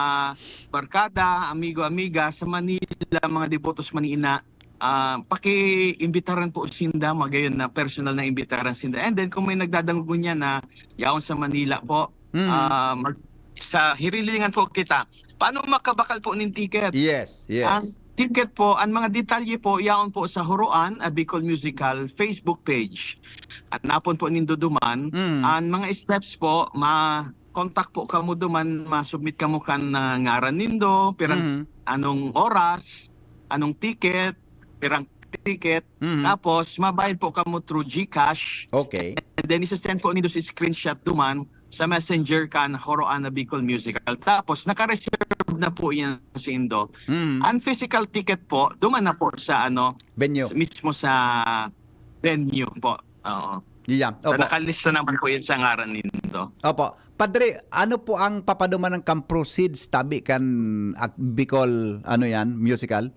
barkada, amigo, amiga sa Manila, mga debotos man ina, ah, pakiimbitaran po sinda, magayon na personal na imbitaran sinda. And then kung may nagdadangog ngunyan na yaon sa Manila po, Mm. ah, mag-, sa hirilingan po kita. Paano makabakal po nin ticket? Yes, yes. Ang ticket po, ang mga detalye po, yaon po sa Huroan, a Bicol Musical Facebook page. Hanapon po nindo duman. Mm. Ang mga steps po, ma-contact po kamo duman, ma-submit kamo kan, ah, ngaran nindo, pirang Mm. anong oras, anong ticket, pirang ticket. Mm. Tapos, mabayad po kamo through GCash. Okay. And then, isa-send po nindo si screenshot duman sa messenger kan Huroan na Bicol Musical. Tapos, naka-reserve na po yan sa indo. Mm. Ang physical ticket po, duman na po sa ano, Venue. sa, mismo sa venue po. Oo. Yeah. So, Opo. nakalista naman po yan sa ngaran nindo. Opo. Padre, ano po ang papadumanan kan proceeds tabi kan, ak-, Bicol, ano yan, musical?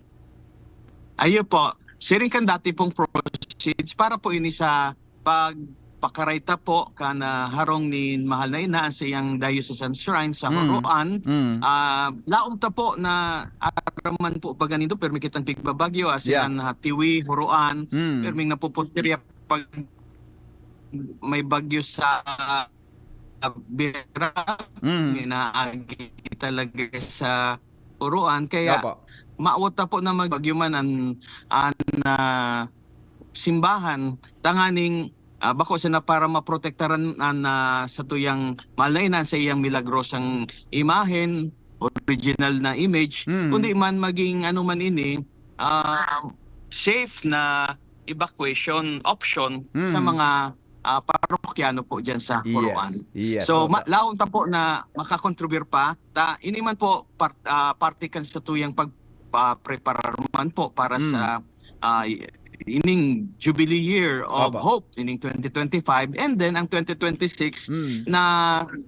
Ayo po. Siring kan dati pong proceeds, para po ini sa pagpakaray ta po kan, ah, harong nin mahal na ina sa iyang diocesan shrine sa Mm. Huroan. Mm. Ah, laom ta po na araman po baga nindo, pirmi kitang pigbabagyo, asin Yeah. an, ah, Tiwi, Huroan, Mm. pirming napupuntirya pag may bagyo sa Bira, Mm. may naagi talaga sa Huroan. Kaya Opo. maawot ta po na magbagyo man an, an, ah, simbahan, tanganing, ah, bako sana para maprotektaran an, ah, satuyang mahal na ina sa iyang milagrosang imahen, original na image, Mm. kundi man maging ano man ini, ah, safe na evacuation sa Mm. mga, ah, parokyano po diyan sa Yes, Coroan. yes. So, Oo, ma- ta- laom ta po na makakontribir pa, ta ini man po part, ah, parte kan satuyang pag, ah, preparar man po para Mm. sa, ah, ining Jubilee Year of Opo. Hope, ining twenty twenty-five, and then ang twenty twenty-six Mm. na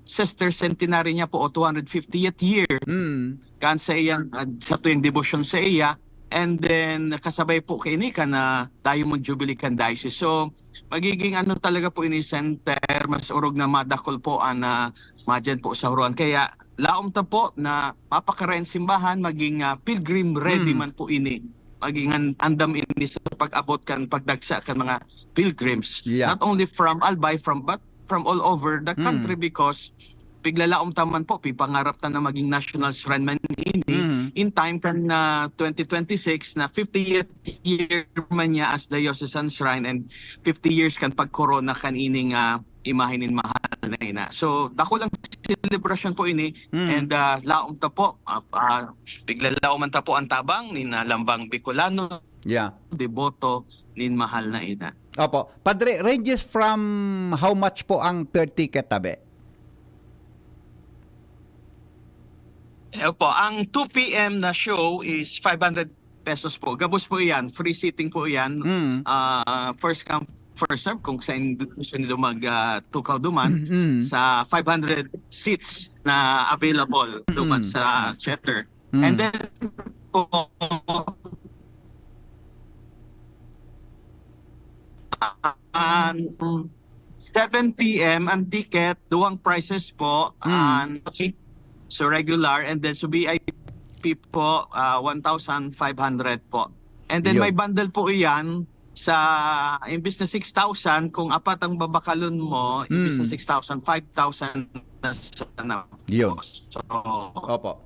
sister centenary niya po o two hundred fiftieth year Mm. kan sa iyang, ah, satuyang debosyon sa iya, and then kasabay po kaini kan, ah, Diamond Jubilee kan diocese. So, magiging ano talaga po ini center, mas orog na madakol po an, ah, madyan po sa Coroan. Kaya laom ta po na mapakaray an simbahan, maging, ah, pilgrim ready Mm. man po ini. Maging an-, andam ini sa pag-abot kan pagdagsa kan mga pilgrims. Yeah. Not only from Albay, from, but from all over the Mm. country, because piglalaom ta man po, pipangarap ta na maging national shrine man ini Mm. in time kan, ah, twenty twenty-six, na fiftieth year man niya as diocesan shrine and fifty years kan pagkorona kan ining, ah, imahe nin mahal na ina. So, dakulang selebrasyon po ini, Mm. and, ah, laom ta po, ah, ah, piglalaoman ta po an tabang nin, ah, lambang Bicolano, Yeah. deboto nin mahal na ina. Opo. Padre, ranges from how much po ang per ticket, tabi? Opo, ang two P M na show is five hundred pesos po. Gabos po iyan. Free seating po iyan. Mm. Ah, first come, first serve kung saan gusto nila mag, ah, tukaw duman Mm. sa five hundred seats na available duman Mm. sa theater. Mm. And then po, an seven P M ang ticket, duwang prices po, Mm. an so regular, and then so V I P po, ah, one thousand five hundred po. And then Yun. may bundle po iyan sa, imbis na six thousand, kung apat ang babakalon mo, imbis na Mm. six thousand, five thousand na sana. Yun. So, Opo.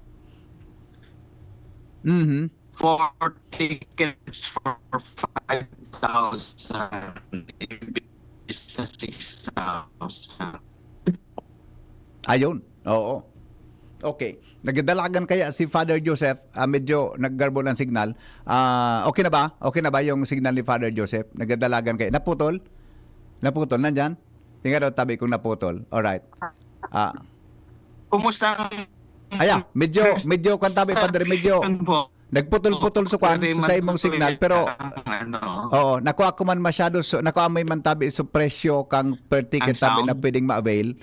Mhm. four tickets for five thousand, imbis na six thousand. Ayun. Oo. Okay. Nagdalagan kaya si Father Joseph, ah, medyo naggarbo ang signal. Ah, okay na ba? Okay na ba yung signal ni Father Joseph? Nagdalagan kaya? Naputol? Naputol, nandyan? Tingnan daw tabi kung naputol. Alright. Ah. Kumusta ang Aya, medyo, medyo kan tabi, Padre, medyo Ano po? nagputol-putol so kwan, Very so sa imong matutuloy signal, pero ang ano. Oo, nakuha ko man masyado, so, nakuha mo man tabi so presyo kang per ticket Ang tabi sound? na pwedeng ma-avail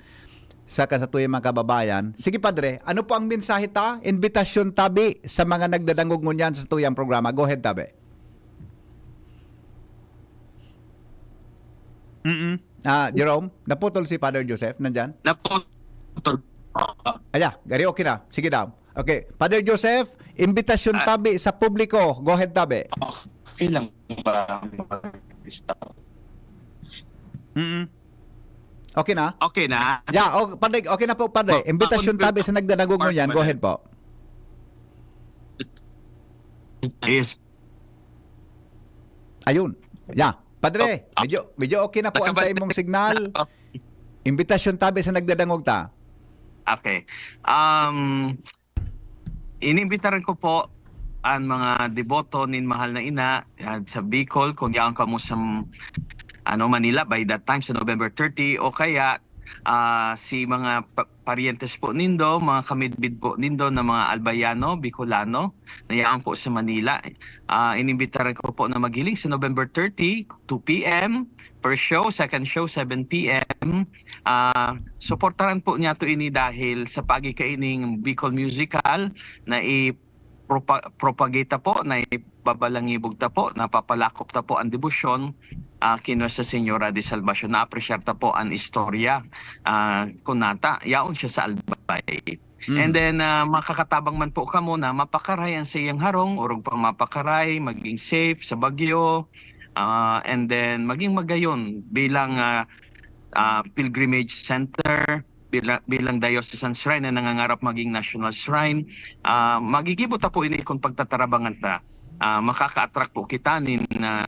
sa kasatuyang mga kababayan. Sige, Padre, ano po ang mensahe ta? Imbitasyon tabi sa mga nagdadangog ngunyan sa tuyang programa. Go ahead, tabi. Mm-mm. Ah, Jerome, naputol si Father Joseph, nandyan? Naputol. Aya, gari okay na. Sige daw. Okay, Father Joseph, imbitasyon Ah. tabi sa publiko. Go ahead, tabi. Okay lang ba? Mm. Okay na? Okay na? Yeah, okay, padre, okay na po, padre. Oh, Imbitasyon ako, tabi sa nagdadangog ngunyan. Go ahead po. Yes. Ayun. Yeah. Padre, Oh, medyo, medyo okay na po ang sa nakabalik imong na signal. ako. Imbitasyon tabi sa nagdadangog ta. Okay. Um, inimbitaran ko po ang mga deboto nin Mahal na Ina, ah, sa Bicol, kung yaon kamo sa, ano, Manila by that time, sa November thirty, o kaya, ah, si mga pa-, parientes po nindo, mga kamidbid po nindo na mga Albayano, Bicolano, na yaon po sa Manila. Ah, inimbitaran ko po na maghiling sa November thirty, two P M, first show, second show, seven P M. Ah, suportaran po niyato ini dahil sa paagi kaining Bicol Musical na i-propa-, propagate ta po, na ibabalangibog ta po, napapalakop ta po ang debosyon, ah, ki Nuestra Señora de Salvacion. Naapresyar ta po ang istorya, ah, kunata, yaon siya sa Albay. Mm. And then, ah, makakatabang man po kamo na mapakaray ang saiyang harong, orog pang mapakaray, maging safe sa bagyo, ah, and then maging magayon bilang, ah, ah, pilgrimage center bila-, bilang diocesan shrine na nangangarap maging national shrine, ah, magigibo ta po ini kun pagtatarabangan ta. Ah, makaka-attract po kita nin, ah,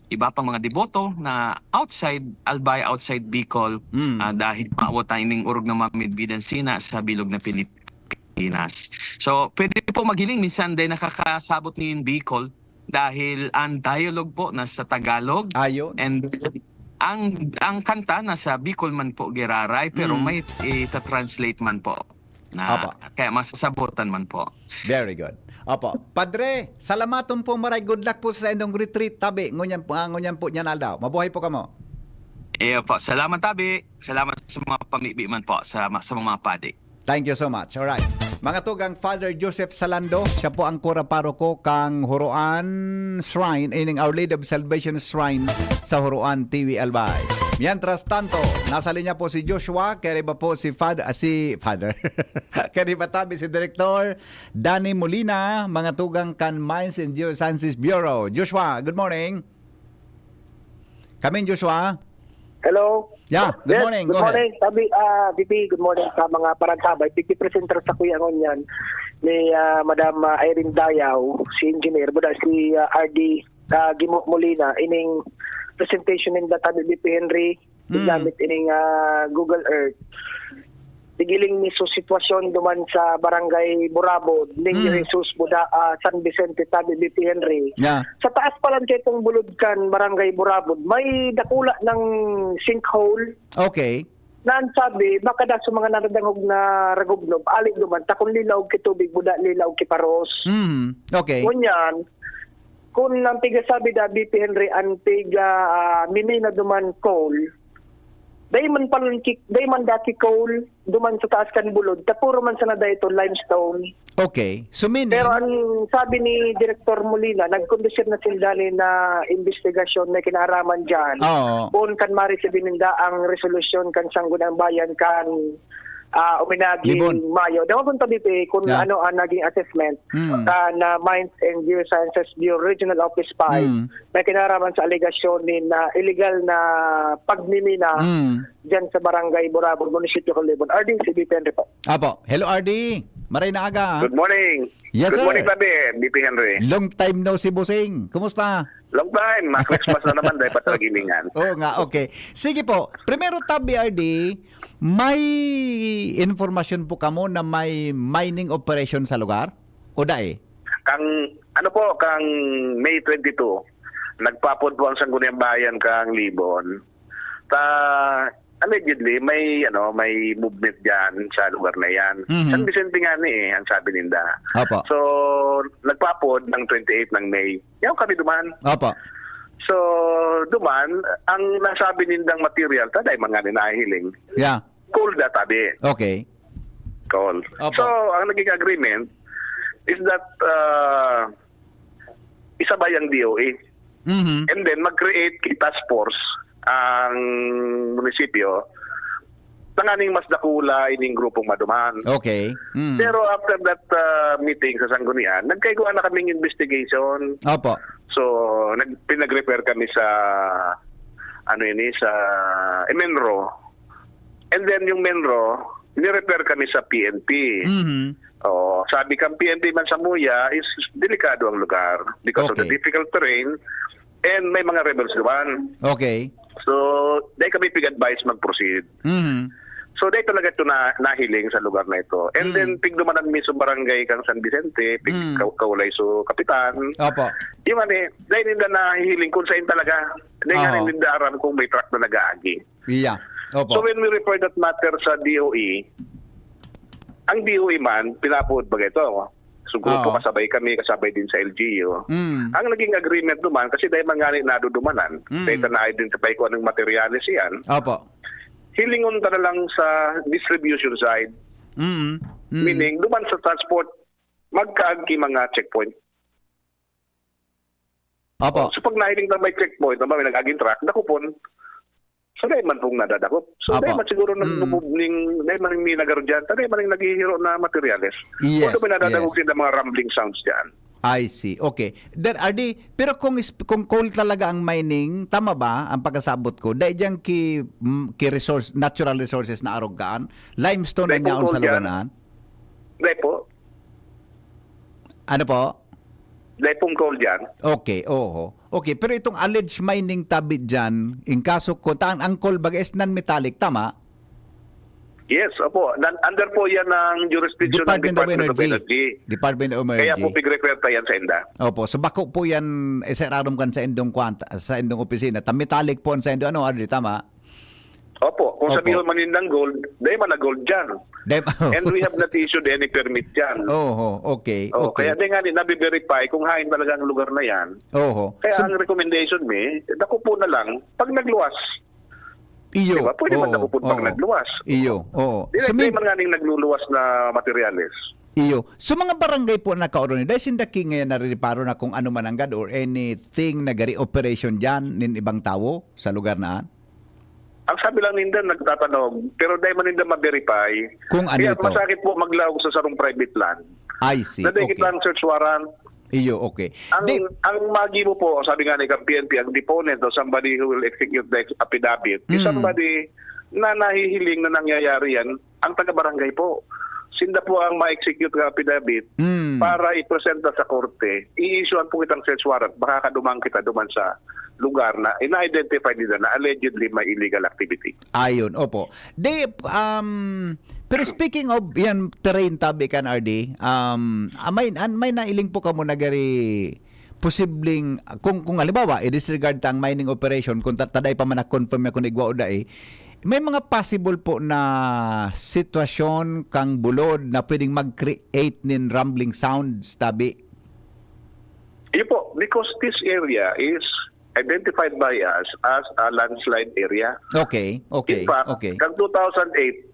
iba pang mga deboto na outside Albay, outside Bicol, Mm. ah, dahil maawot ta ining orog na mga midbidan sina sa bilog na Pilipinas. So, pwede po maghiling minsan dahil nakakasabot nin Bicol dahil ang dialogue po nasa Tagalog. Ayun. And ang, ang kanta nasa Bicol man po giraray, pero Mm. may ita-translate man po. Na, Apo. kaya masasabutan man po. Very good. Opo. Padre, salamaton po maray. Good luck po sa indong retreat, tabi. Ngunyan po, ah, ngunyan po niyan aldaw. Mabuhay po kamo. Iyo po. Salamat, tabi. Salamat sa mga pamibi man po, sa, sa mga padi. Thank you so much. Alright. Mga tugang, Father Joseph Salando, siya po ang kura paroko kang Huroan Shrine, ining Our Lady of Salvation Shrine sa Huroan, T V Albay. Mientras tanto, nasa linya po si Joshua, kaya iba po si Father, ah, si Father. Kaya iba tabi si Director Danny Molina, mga tugang kan Mines and Geosciences Bureau. Joshua, good morning. Kamin, Joshua? Hello? Yeah, good Yes, morning. good Go ahead. morning. Sabi, ah, V P, good morning sa mga parantabay. Piki-presenter sa kuya ngunyan ni, ah, Madam, ah, Irene Dayaw, si engineer. Buda si, ah, R D, ah, Gimo Molina, ining presentation ninda tabi V P Henry, Mm. ginamit ining, ah, Google Earth. Tigiling mi so sitwasyon duman sa Barangay Burabod, Niño Mm. Jesus, Buda, ah, San Vicente, tabi V P Henry. Yeah. Sa taas pa lang kaitong bulod kan Barangay Burabod, may dakula ng sinkhole Okay. na ang sabi, makada sa mga nadadangog na ragubnob, ali duman, takon lilaog ki tubig, buda lilaog ki paros. Mm. Okay. Ngunyan, kun ang pigasabi da, V P Henry, ang piga, ah, mimina duman coal, dai man palan ki, dai man dati coal, duman sa taas kan bulod, ta puro man sana dai ito limestone. Okay. So, meaning Pero ang sabi ni Director Molina, nagkondusir na sila ni na investigasyon na kinaaraman dyan. Oo. Kung kan mari sabi ninda ang resolusyon kan Sangguniang Bayan kan, ah, uminaging Libon. Mayo. Dawa kung tabi pe, kung Yeah. ano ang naging assessment Mm. kan, ah, Mines and Geosciences Bureau Regional Office five Mm. na kinaraman sa alegasyon ni na illegal na pagmimina Mm. dyan sa Barangay Burabon, Munisipyo Calibon. R D, si V P Henry po. Apo. Hello, R D. Maray na aga. Good morning. Yes, Good sir. morning, Tabi. V P Henry. Long time no see, Bossing. Kumusta? Long time. Ma-Christmas na naman, dahil pa talaga hiningan. Oo nga, okay. Sige po. Primero, Tabi R D, may informasyon po kamo na may mining operation sa lugar? O dai? Kang, ano po, kang May twenty-two, nagpapod po ang Sangguniang Bayan kang Libon. Ta, allegedly, may, ano, may movement dyan sa lugar na yan. Mhm. San Vicente nga ni eh, ang sabi ninda. Opo. So, nagpapod ng twenty-eight ng May. Yan kami duman. Opo. So, duman, ang nasabi nindang material, ta, dahil mga nahihiling. Yeah. Coal da, tabi. Okay. Coal. Opo. So, ang naging agreement is that, ah, isabay ang D O E. Mhm. And then, mag-create ki task force ang munisipyo tanganing mas dakula ining grupong maduman. Okay. Mm. Pero after that, ah, meeting sa Sanggunian, nagkaigwa na kaming investigation. Opo. So, nag-, pinag-refer kami sa, ano yun eh, sa, eh, menro. And then yung menro, ni-refer kami sa P N P. Mhm. Oo, sabi kang P N P man sa Muya is delikado ang lugar because of the Okay. difficult terrain and may mga rebels duman. Okay. So, dahil kami pig-advise mag-proceed. Mhm. So, dahil talaga ito na, nahiling sa lugar na ito. And Mm. then, pig duman ang mismo barangay kang San Vicente, pig Mm. ka-, kaulay so kapitan. Opo. Yung ano eh, dahil nila nahihiling kung saan talaga. Dahil nga Oo. nila aram kung may truck na nag-aagi. Yeah. Opo. So, when we refer that matter sa D O E, ang D O E man, pinapuod ba ito? So, grupo Oo. kasabay kami, kasabay din sa L G U. Mm. Ang naging agreement naman, kasi dahil man nga ni nadudumanan, Mm. dahil na-identify ko anong materyales yan, Opo. hilingon ta na lang sa distribution side. Mm. Mm. Meaning, duman sa transport, magkaagi mga checkpoint. Opo. So, pag nahiling na may checkpoint, na may nag-aging truck, dakupon, so, dahil man pong nadadakop. So, Opo. dahil man siguro Mm. nagmumubling, dahil man yung minagar dyan, dahil man yung naghihiro na materyales. Yes, Although may nadadakop yes. din ng mga rumbling sounds dyan. I see. Okay. Then, Ardi, pero kung is-, kung coal talaga ang mining, tama ba ang pagkasabot ko? Dai diyan ki, mm, ki resource, natural resources na arog kaan? Limestone Dai ang pong yaon coal sa lugar diyan. naan? Dai po. Ano po? Dai pong coal diyan. Okay, oo. Okay, pero itong alleged mining tabi diyan, in kaso ko, ta-, ang coal baga is non-metallic, tama? Yes, opo. Nan-, under po yan ng jurisdiction ng Department of Department of Energy. Energy. Department of Kaya Energy. po pigrekwerta yan sa inda. Opo, so bako po yan, eh, sa irarom kan sa indong kwanta, sa indong opisina. Ta metallic po ang sa indo, ano, Ardi, tama? Opo, kung Opo. sabihin man nindang gold, dahil man na gold dyan. Dem- And we have not issued any permit dyan. Oho, okay, Oh, okay. Kaya di nga ni nabiverify kung hain talaga ang lugar na yan. Oho. Kaya So ang recommendation mi, dako po na lang, pag nagluwas. Iyo. Di ba? Pwede man Oo, dako po pag oo. nagluwas. Iyo, oo. Di, So, di may man nga ning nagluluwas na materyales. Iyo. So, mga barangay po na nakaoroni, dahil sinda ki ngayon narireparo na kung ano man nanggad or anything na gari operation dyan nin ibang tawo sa lugar na? Ang sabi lang ninda, nagtatanog, pero dahil man ninda ma-verify, Kung ano kaya ito? masakit po maglaog sa sarong private land. I see. Na dahil Okay. kita ang search warrant. Iyo, okay. Ang, Di- ang magibo po, sabi nga ni kang P N P, ang deponent o somebody who will execute the ex-, affidavit, is Mm. somebody na nahihiling na nangyayari yan, ang taga-barangay po. Sinda po ang ma-execute ng affidavit Mm. para ipresenta sa korte. I-issuean po kitang search warrant. Makakadumang kita duman sa lugar na ina-identify nila na allegedly may illegal activity. Ayun, opo. Di, um, pero speaking of yan, terrain tabi kan, R D, um, ah, may, an-, may nailing po kamo na gari posibleng, kung, kung halimbawa, i-disregard ta ang mining operation, kung ta-, taday pa man na-confirm na kung igwa o dai, may mga possible po na sitwasyon kang bulod na pwedeng mag-create nin rumbling sounds, tabi? Iyo po, because this area is identified by us as a landslide area. Okay, okay, In fact, okay. kang two thousand eight,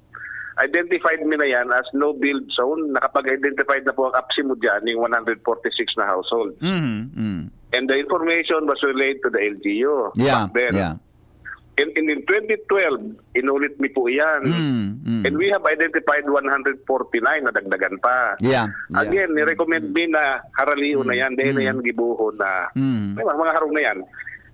identified mi na yan as no-build zone. Nakapag-identified na po ang APSI mo dyan, yung one hundred forty-six na household. Mhm, mm. And the information was relayed to the L G U Yeah, back then. yeah. And, and in twenty twelve, inulit mi po iyan. Mm, mm. And we have identified one hundred forty-nine, nadagdagan pa. Yeah, yeah. Again, ni-recommend Mm. mi na haralion na Mm, yan, dahil na mm. yan gibuhon na. Mm. May mga, mga harong na yan.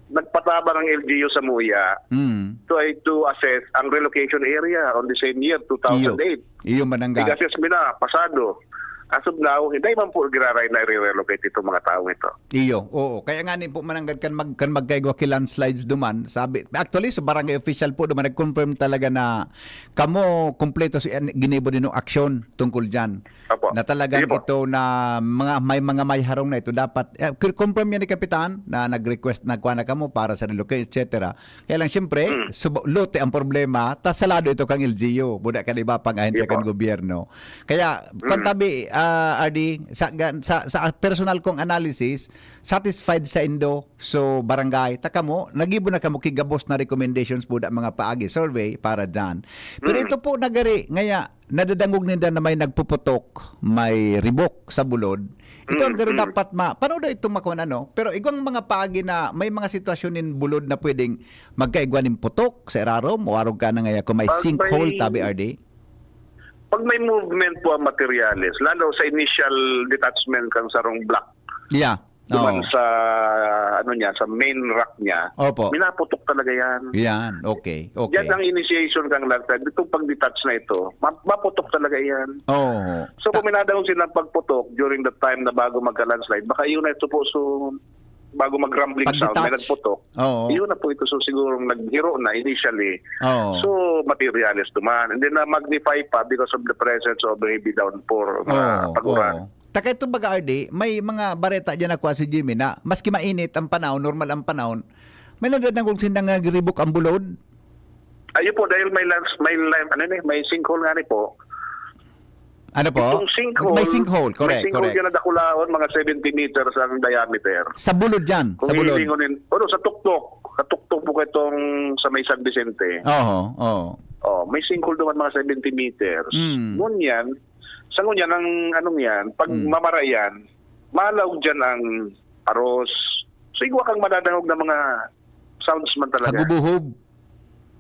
Nagpatabang ang L G U sa Muya Mm. to, ay, to assess ang relocation area on the same year, two thousand eight. Iyo, mananggad. Nag-assess mi na, pasado. As of now, hindi man po giraray na i-relocate itong mga taong ito. Iyo, oo. Kaya nga ni po, mananggad kan mag-, kan magkaigwa ki landslides duman, sabi, actually, sa barangay official po duman, nag-confirm talaga na kamo, kompleto si, an-, ginibo din yung aksyon tungkol dyan. Opo. Na talagang Sige po. ito na mga, may mga may harong na ito. Dapat, eh, confirm yan ni Kapitan na nag-request, nagkuha na kamo para sa relocate, et cetera. Kaya lang, siyempre, Mm. subo-, lote ang problema, ta salado ito kang L G U, buda ka, di ba, pang ahensya Sige po. kan gobyerno. Kaya, Mm. kung tabi, ah, R D, sa, ga-, sa, sa personal kong analysis, satisfied sa indo, so, barangay, ta kamo, nagibo na kamo ki gabos na recommendations, buda mga paagi, survey para dyan. Pero Mm. ito po, nagari, ngaya, nadadangog ninda na may nagpuputok, may ribok sa bulod. Ito ang Mm, garo mm. dapat ma-, paano daw itong makuha, ano? Pero igwang mga paagi na may mga sitwasyon nin bulod na pwedeng magkaigwa nin putok sa irarom, o arog ka na ngaya kung may Pag sinkhole, may tabi, R D? Pag may movement po ang materyales, lalo sa initial detachment kang sarong block, Yeah. duman Oo. sa, ano niya, sa main rock niya, Opo. minaputok talaga yan. Yan, okay, okay. Yan ang initiation kang landslide. Itong pag-detach na ito, ma-, maputok talaga yan. Oo. So, Ta- kung minadangog silang pagputok during the time na bago magka-landslide, baka yun na ito po, so, bago mag-rumbling sound, may Pag-detach. nagputok. Oo. Yun na po ito, so, siguro naghiro na initially. Oo. So, materyales duman. And then, na-magnify pa because of the presence of heavy downpour na Oo, pag-uran. oo. Taka ito baga, R D, may mga bareta dyan na kuha si Jimmy na maski mainit ang panahon, normal ang panahon, may nadadangog sindang nagribok ang bulod. Ayun po, dahil may lands-, may land-, ano ni, may sinkhole nga ni po. Ano po? Itong sinkhole, May sinkhole, may correct, sinkhole correct. dyan na dakulaon, mga seventy meters ang diameter. Sa bulod dyan, Kung sa bulod. hihilingon in-, ano, sa tuktok. Sa tuktok po itong sa may San Vicente. Oo, oo. Oh, may sinkhole naman mga seventy meters. Mm. Ngunyan, sa ngunyan, ang anong yan, pag Mm. mamara yan, malaog dyan ang aros. So, igwa kang madadangog na mga sounds man talaga. Kagubuhob.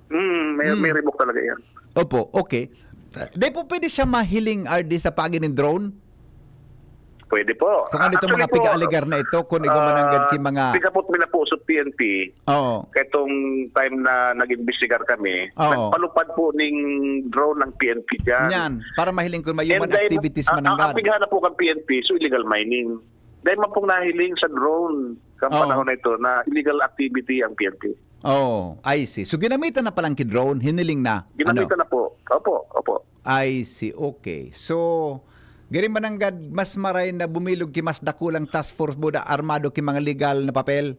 Mm, may, Mm. may ribok talaga yan. Opo, okay. Di po pwede siya mahiling, R D, sa paagi ng drone? Pwede po. Kung ano itong Actually mga po, piga-alegar na ito, kung igwa man ang ah, ki mga Pigkapot mi na po sa P N P, Oo. Katong time na nag-imbestigar kami, Oo. nagpalupad po ning drone ng P N P dyan. Yan, para mahiling ko may human And then, activities ang, ang, ang mananggad. pighana po kan P N P, so illegal mining. Dahil man pong nahiling sa drone, kang Oo. panahon na ito, na illegal activity ang P N P. Oh, I see. So ginamitan na palang ki drone, hiniling na. Ginamitan Ano? na po. Opo, opo. I see. Okay. So, giri mananggad mas maray na bumilog ki mas dakulang task force buda armado ki mga legal na papel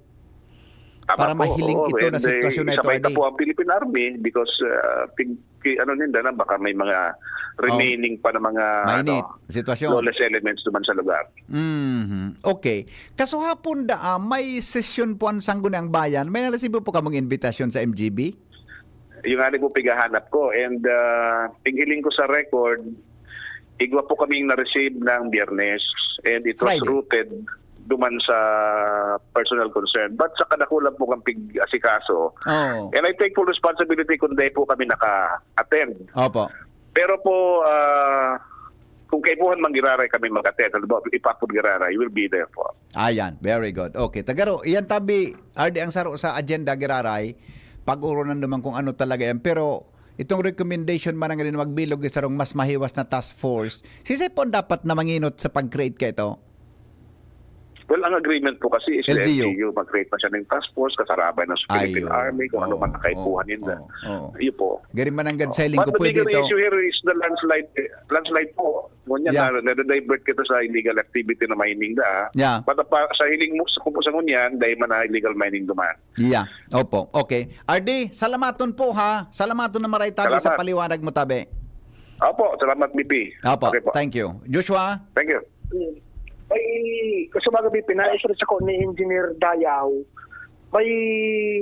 Tama para po, mahiling oo, ito na and, eh, sitwasyon na ito, isabay na Adi. po ang Philippine Army because uh, pig, ki, ano ninda na, baka may mga remaining pa na mga Mainit ano, sitwasyon. Lawless elements naman sa lugar. Mhm. Okay. Kaso hapon da, ah, may sesyon po ang Sangguniang Bayan. May naresibo po kamong imbitasyon sa M G B? Yung nga po pighahanap ko. And uh, pighiling ko sa record, igwa po kaming na-receive ng Biyernes and it was Friday. routed duman sa personal concern. But sa kadakulan po kang pig-asikaso, Oo. and I take full responsibility kung di po kami naka-attend. Opo. Pero po, ah, kung kaipuhan man giraray kami mag-attend, halimbawa, ipapod giraray, we'll be there po. Ayan, very good. Okay, tagaro, iyan tabi, Ardi, ang saro sa agenda, giraray, pag-urunan naman kung ano talaga yan. Pero itong recommendation man ang rin magbilog sa sarong mas mahiwas na task force, sisay po ang dapat na manginot sa pag-create ka ito? Well, ang agreement po kasi is L G U. L G U, mag-create pa siya ng task force, kasarabay ng Philippine Ayun. Army, kung ano Oo, man ang kaipuhan oo, nila. oo, oo. Yun po. Gari mananggad sa hiling ko But the pwede bigger ito. issue here is the landslide. Landslide po. Ngunyan Yeah. na, na-divert kita sa illegal activity na mining da. Yeah. But pa, sa hiling mo, sa, sa ngunyan, dahil man na illegal mining duman. Yeah. Opo. Okay. Ardi, salamaton po ha. Salamaton na maray tabi sa Salamat. Paliwanag mo tabi. Opo, salamat, B P. Opo. Okay po. Thank you. Joshua? Thank you. Ay, gusto mga gabi, pinaisip sa ko ni Engineer Dayaw, may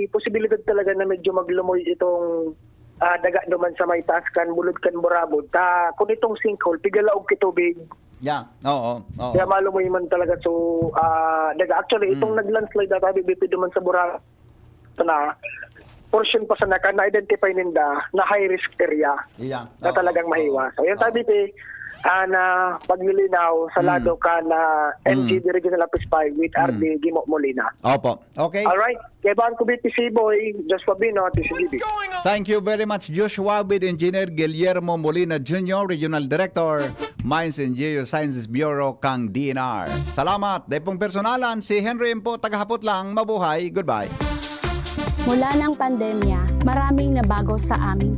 posibilidad talaga na medyo maglumoy itong ah, daga duman sa may taas kan bulod kan Burabod. Ta, kung itong sinkhole, pigalaog ki tubig. Yeah. Oo. Oo. Kaya malumoy man talaga. So, ah, daga. Actually, itong Mm. nag-landslide na tabi, B P duman sa Burabod na portion pa sana ka na-identify ninda na high risk area Yeah. na Oo. talagang Oo. mahiwas. So, yung Oo. tabi, P, ah, na paglilinaw sa Mm. lado ka na Mm. M G B Regional Office five with Mm. R D Gimo Molina. Opo. Okay. Alright. Kay Bangko B P C Boy, Joshua Bino, T C G B. Thank you very much, Joshua, with Engineer Guillermo Molina Junior, Regional Director, Mines and Geosciences Bureau kang D N R. Salamat. Dai pong personalan, si Henry M po, tagahapot lang. Mabuhay. Goodbye. Mula ng pandemya, maraming nabago sa aming